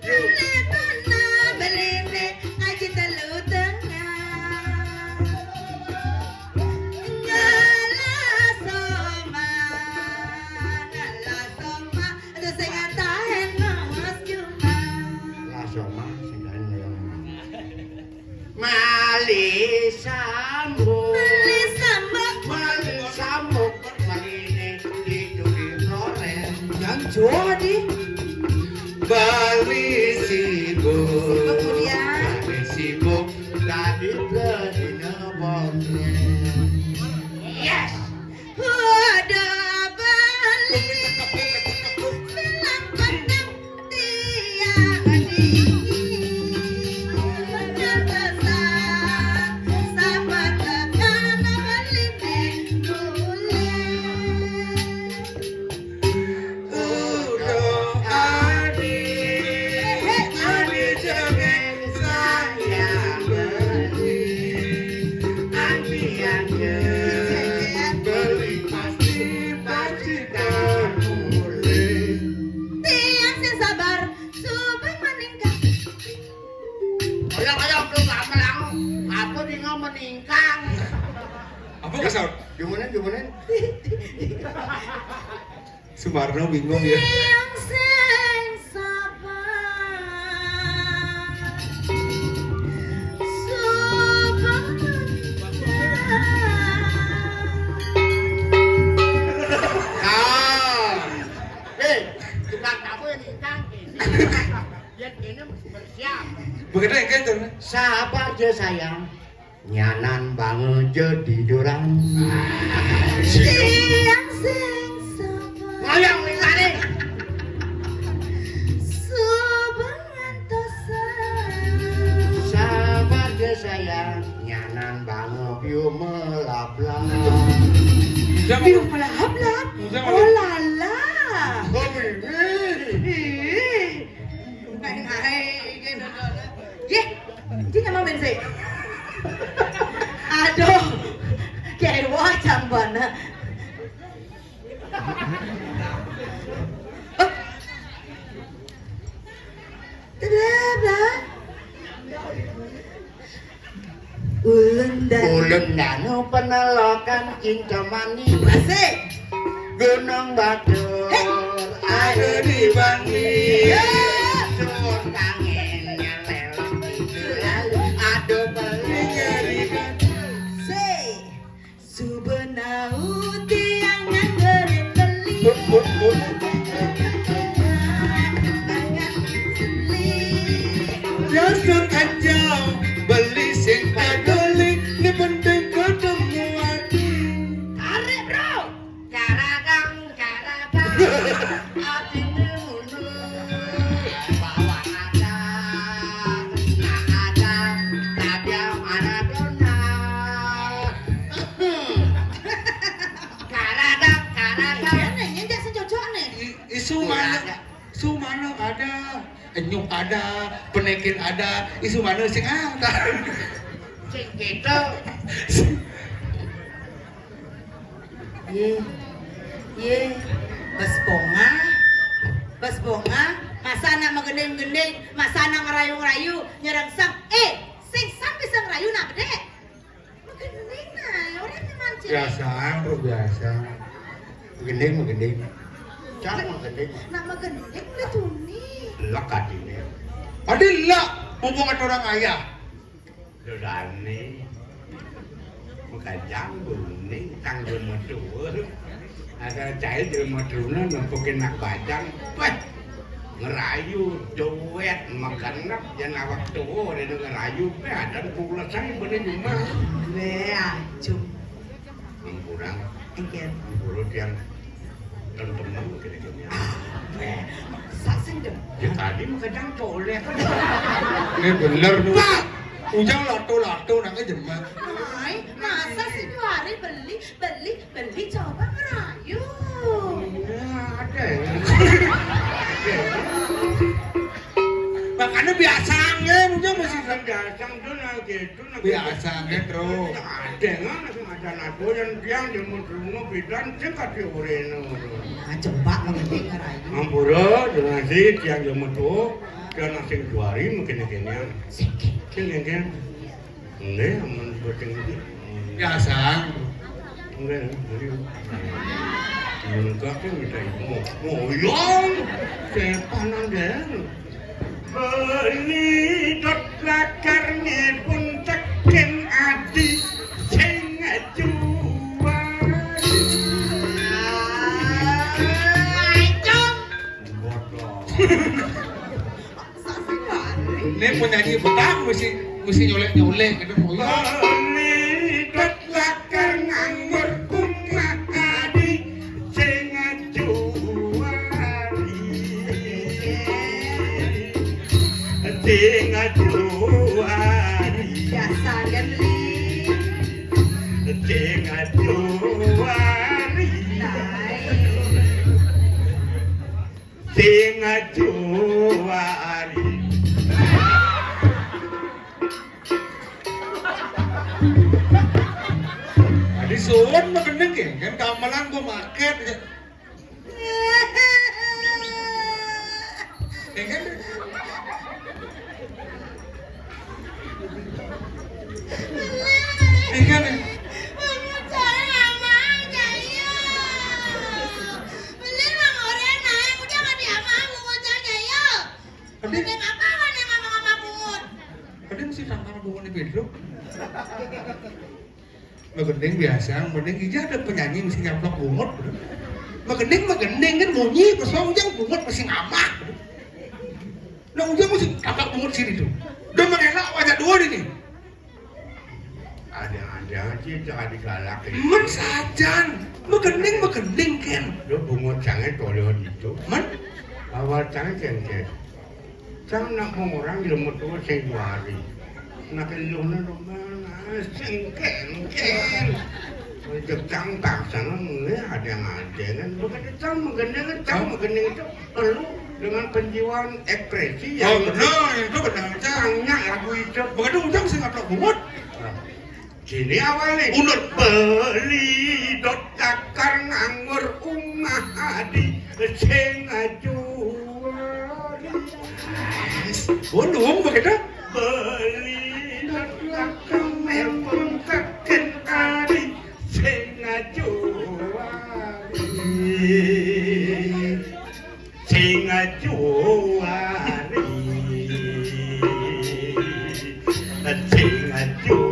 beli tanah, beli ne aja telu tengah. Ngalah soma, ngalah soma, terus sing ngatahin Mas Juma. Lah soma, sing lain ngomong. Mali sambung. Mali sambung. Mali sambung. Mali ini itu di Flores. Yang jauh di Bali sibuk. Kemudian. Bali sibuk. Tadi ke Dina Bongkeng. Yes. Udah balik, bilang petang tiang dingin. Udah besar, sama tekan balik mulai. Udah Gimana? Sumarno bingung ya. Tiang sing sabar. Sumarno. Ah. Eh, tukang tamu ini kan. Lihat ini bersiap. Begitu ya, kan, tuh. Sabar aja, sayang. Nyanan banget jadi durang. Tiang sing sabar. Ngoyong nih, tarik. Subangan tosa. Sabar ya, sayang. Nyanan banget piu melap-lap. Piu melap-lap? Oh, lala. Oh, ini. Ih. Naik-naik, gitu, gitu. Yeh, ini nyamang bensin. Aduh, kewah jambana. Dadah, dah. Ulun dan Ulun danu penelokan cinta manis. Asik. Gunung Batur. Hei. Ada di Bangli. Ya. Sun kangennya lelong itu lalu. Aduh, beli nyerikan. Sik. Subenau tiang nganggerin beli. Buk, buk, buk. Nyusut aja, beli sing peduli, ini penting ketemu ati. Tarik, bro. Karadang, karadang. Atine mundur. Bawa ada, nah ada, tapi Maradona. Karadang, karadang. Iya, nih, nyentak sing cocok, nih. I-, isu mana? Isu mana ada? Enyup ada, penekin ada, isu mana sing ada? Sing gitu. Ye, ye, bes bongah, bes bongah, masa anak magending-gending, masa anak ngerayu-ngerayu, nyerengsang, eh, sing sang bisa ngerayu nak bedek? Magending nah, orang yang mancing. Biasa, bro, biasa. Magending, magending. Cak magending. Nak magending boleh tuni. Lek katine. Adi lek, mumpung ada orang ayah. Dodane. Makajang bune tang jelema tuwa. Ada cai jelema tuwa nempukin nak bajang. Wah, ngerayu, joget, magenep, yen awak tuwa rene ngerayu, peh adan pulesan bene nyuma. Weh, acung. Ampura. Engken. Ampura tiang temen-temen kene-kene. Sasing dem. Ya tadi makajang colek. Ini bener, tuh. Pak! Ujang lato-lato nang jemak. Ai, masa sing dua hari beli, beli, beli, coba ngerayu. Ya, ada ya. Makanya biasa angin, Ujang masih biasa angin, nah, gitu, nah, biasa angin, bro. Ada, nah, langsung ada, nah, doyan tiang, dia mau terima bidan, cek kaki oreno. Nah, coba mengerti ngerayu. Ampura, terima kasih, tiang dia mau tuh, dan asing dua hari mungkin kene. Sing, sing, sing. Nggih, amun boten niki. Biasa. Nggih, nggih. Mun kakek minta ibu. Ngoyong. Setan nang. Beli dot lakarnipun teken adi sing jual. Bodoh. Ini penyanyi Betawi mesti, mesti nyolek-nyolek gitu. Oh, iya. Ini dot lakar nganggur kumat adi sing ngajuari. Sing ngajuari. Biasa kan, Li? Sing ngajuari. Nah, iya. Sing ajuari. Tadi suwun magending ya, kan gamelan gua maket ya. Ya kan? Ya kan? Magending biasa, mending ija ada penyanyi mesti nyaplok bungut. Magending, magending kan bunyi, kosong jang bungut mesti ngamak. Nah, ujang mesti nyaplok bungut sini tuh. Udah mengelak wajah dua ini. Ada-ada aja, jangan digalak. Men sajan, magending, magending, Ken. Lo bungut sangat tolong itu. Men? Awal sangat, Ken, Ken. Cang nak ngorang ilmu tu sing dua hari. Nak ilmu rumah sing kengkeng. Jek cang paksa nang ada yang ada kan. Bukan cang menggendeng, cang menggendeng itu perlu dengan penjiwaan ekspresi. Oh, yang benar, itu benar, Cang. Cangnya lagu itu. Bukan ujang sing nggak bungut. Nah. Sini awalnya. Unut beli dot dakar nganggur umah adi sing ajual. Bodoh begitu. Beli dot dakar nganggur umah adi sing ajual. Sing acuari, sing acuari,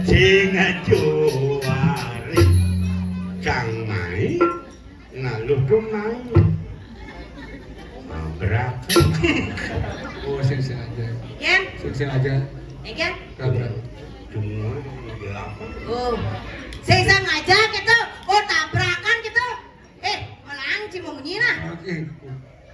sing acuari. Kang Mai, ngaluh dong Mai. Nabrak. Oh, sing sengaja. Ken? Sing sengaja. Ken? Nabrak. Cuma, iya apa? Oh. Sing sengaja gitu. Oh, tabrakan gitu. Eh, melang ci mau munyi nah. Oke.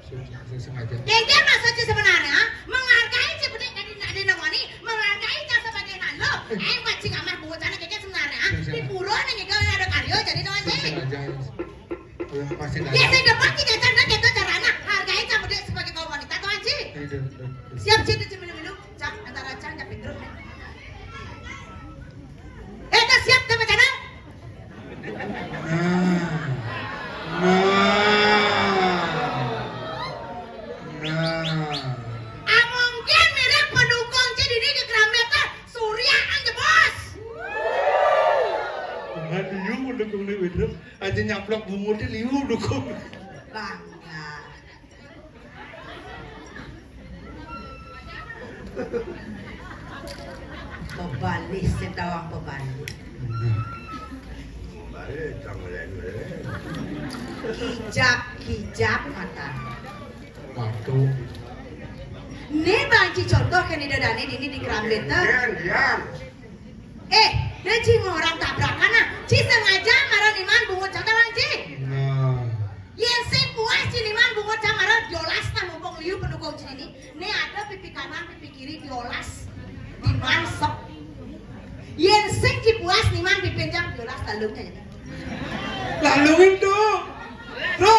Sing, sing sengaja. Ken, maksud ci sebenarnya menghargai ci bedik dari nak dina wani, menghargai ci sebagai nalo. Eh, mancing amah buat sana kayaknya sebenarnya. Sing sengaja. Di pura nih, kalau ada karyo jadi doang sih. Sing sengaja. Ya, saya dapat tiga canda gitu caranya. Hargai sama dia sebagai kaum wanita, tuh, Anji. Iya, iya, iya. Siap, sih, itu minum-minum. Cang, antara Cang, Cang Petruk. Eh, dah siap, tuh, canda. Nah. Nah. Nah. Ah, mungkin mirip pendukung Cik Dini ke Keramet, tuh. Surya aja, Bos. Bukan dia pendukung nih, bener. Aja nyaplok bunguté liu dukung. Bangga. Pebalih setawang pebalih. Balik, jangan lain-lain. Kijap-kijap mata. Waduh. Né banci contoh kén Ida dané dini di Kerambét. Dian, dian. Eh, dia ci ngorang tabrakan nah. Ci sengaja mara niman bungut cang taman ci. Nah. Yén sing puas ci niman bungut cang mara diolas nah mumpung liu pendukung ci nini. Né ada pipi kanan, pipi kiri diolas. Niman sok. Yén sing ci puas niman pipi cang diolas lalungnya jadi. Lalungin tuh. Bro.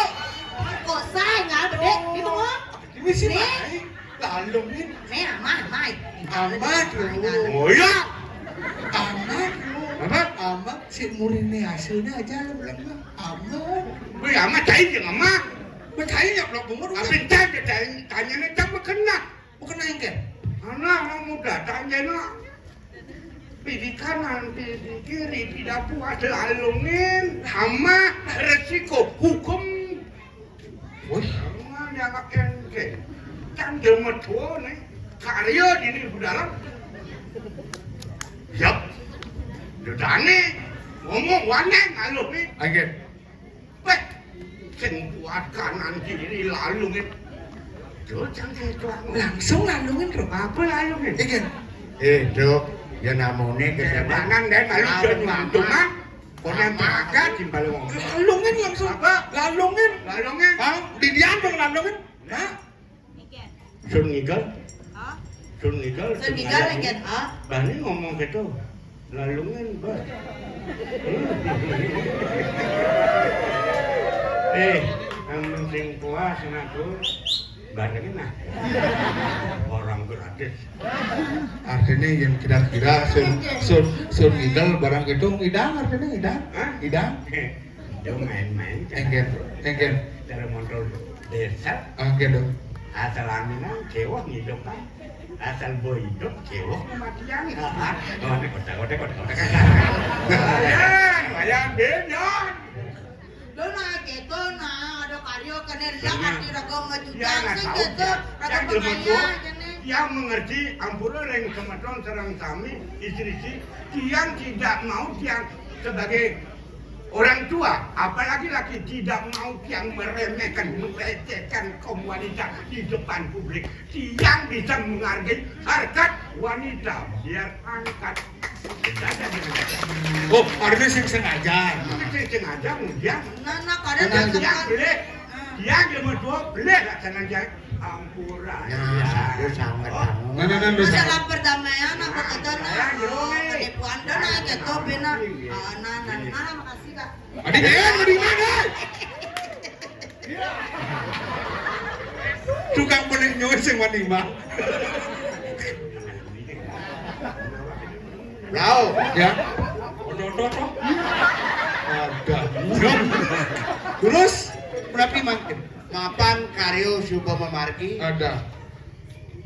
Kok saya nggak bedé, gitu kok. Ini sih, Mai. Lalungin. Nih, amah, mai. Amat lu. Oh ya. Amat lu. Amat? Amat si murine hasilnya aja lu bilang mah. Amat. Wih, amat cai jeung amah. Mah cai ya belum bungut. Apa cai cai tanya nih cang mah kena. Bukan aing kan? Anak, anak muda tanya nak. Pidi kanan, pidi kiri, tidak puas lalungin, hama, resiko, hukum. Wih, mana anak engke? Kan jelema tua nih, karya dini dalam. Yap, dudane, ngomong waneng aluh nih. Oke. Wéh, sing kuat kanan kiri lalungin. Tuh, cang ketua. Langsung lalungin, Bro. Apa lalungin? Iya. Eh, Dok, ya namone kesebanan dan lalu jangan cuma konen pragat timbal ngomong. Lalungin langsung. Apa? Lalungin. Lalungin. Ah, di dian dong lalungin. Nah. Sun Ngigel. Hah? Sun Ngigel. Sun Ngigel, Ken, ah? Bani ngomong gitu. Lalungan, Bos. Eh, amun sing puas ngaku barengin nah. Orang gratis. Artinya yang kira-kira sun sun sun ngidal barang itu ngidang artinya ngidang. Hah? Ngidang. Dia main-main. Engken, engken. Cara motor desa. Engken dong. Asal aminan kewah ngidup kan. Asal boy hidup kewah kematian. Mana kota kota kota kota. Lumayan, lumayan benar. Lo nah gitu nah ada karya ke Lah, arti raga majujang sing jaga raga pangayah jane. Tiang mengerti, ampura ring semeton sareng sami, istri-istri, tiang tidak mau tiang sebagai orang tua, apalagi laki, tidak mau tiang meremehkan, melecehkan kaum wanita di depan publik. Tiang bisa menghargai harkat wanita, biar angkat. Oh, artinya sing sengaja. Sing sengaja, kemudian. Nah, nah, kadang tiang beli, tiang yang mau dua beli lah, sengaja. Ampura. Nah, satu sangat. Nah, nah, nah, nah. Masalah perdamaian apa kata, nah? Penipuan dah, nah, gitu, bina. Ah, nah, nah, nah, makasih, Kak. Adi, eh, mendingan, eh. Tukang pelik nyawa sing wani, Mbak. Lau. Ya. Oto-oto. Ada. Terus, berapa mangkin? Mapan karyo suba mamargi. Ada.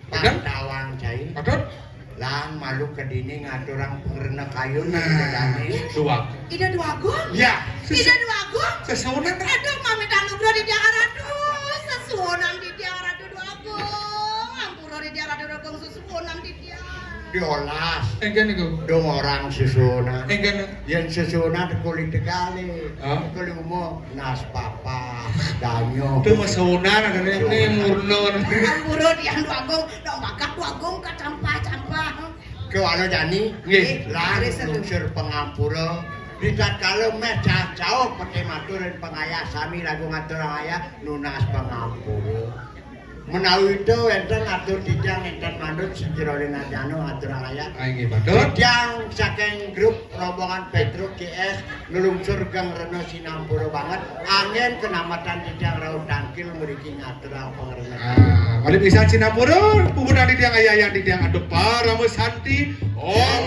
Pantawang cai. Ada. Lan malu kedini ngaturang pangrena kayun. Nah, dua. Ida Dwagung? Ya. Ida Dwagung? Sesuunan. Aduh, mami tanugrah di Tiang Ratu. Sesuunan di Tiang Ratu Dwagung. Ampura di Tiang Ratu Dwagung, sesuunan di Tiang. Diolas. Engken niku. Dong orang sesuunan. Engken. Yen sesuunan kulit tegale. Hah? Kulit umum. Nas papa, danyo. Itu mesonan ada nih, nih murno. Ampura Tiang Dwagung, dong bakak Dwagung kacampah-campah. Kewala jani, nggih. Lan lungsur pangampura. Di tatkala meh cacauh pete matur ring pangayah sami ragu ngatur ayah nunas pangampura. Menawi itu enten atur titiang enten manut sejroning ajana atur ayah. Ah, inggih, Pak. Titiang saking grup rombongan Petruk G S nglungsur geng rena sinampura banget. Anggen kenamatan titiang rauh tangkil mriki ngaturang pangrena. Ah, malih pisan sinampura, puputang titiang ayah-ayah titiang aduk parama santi. Om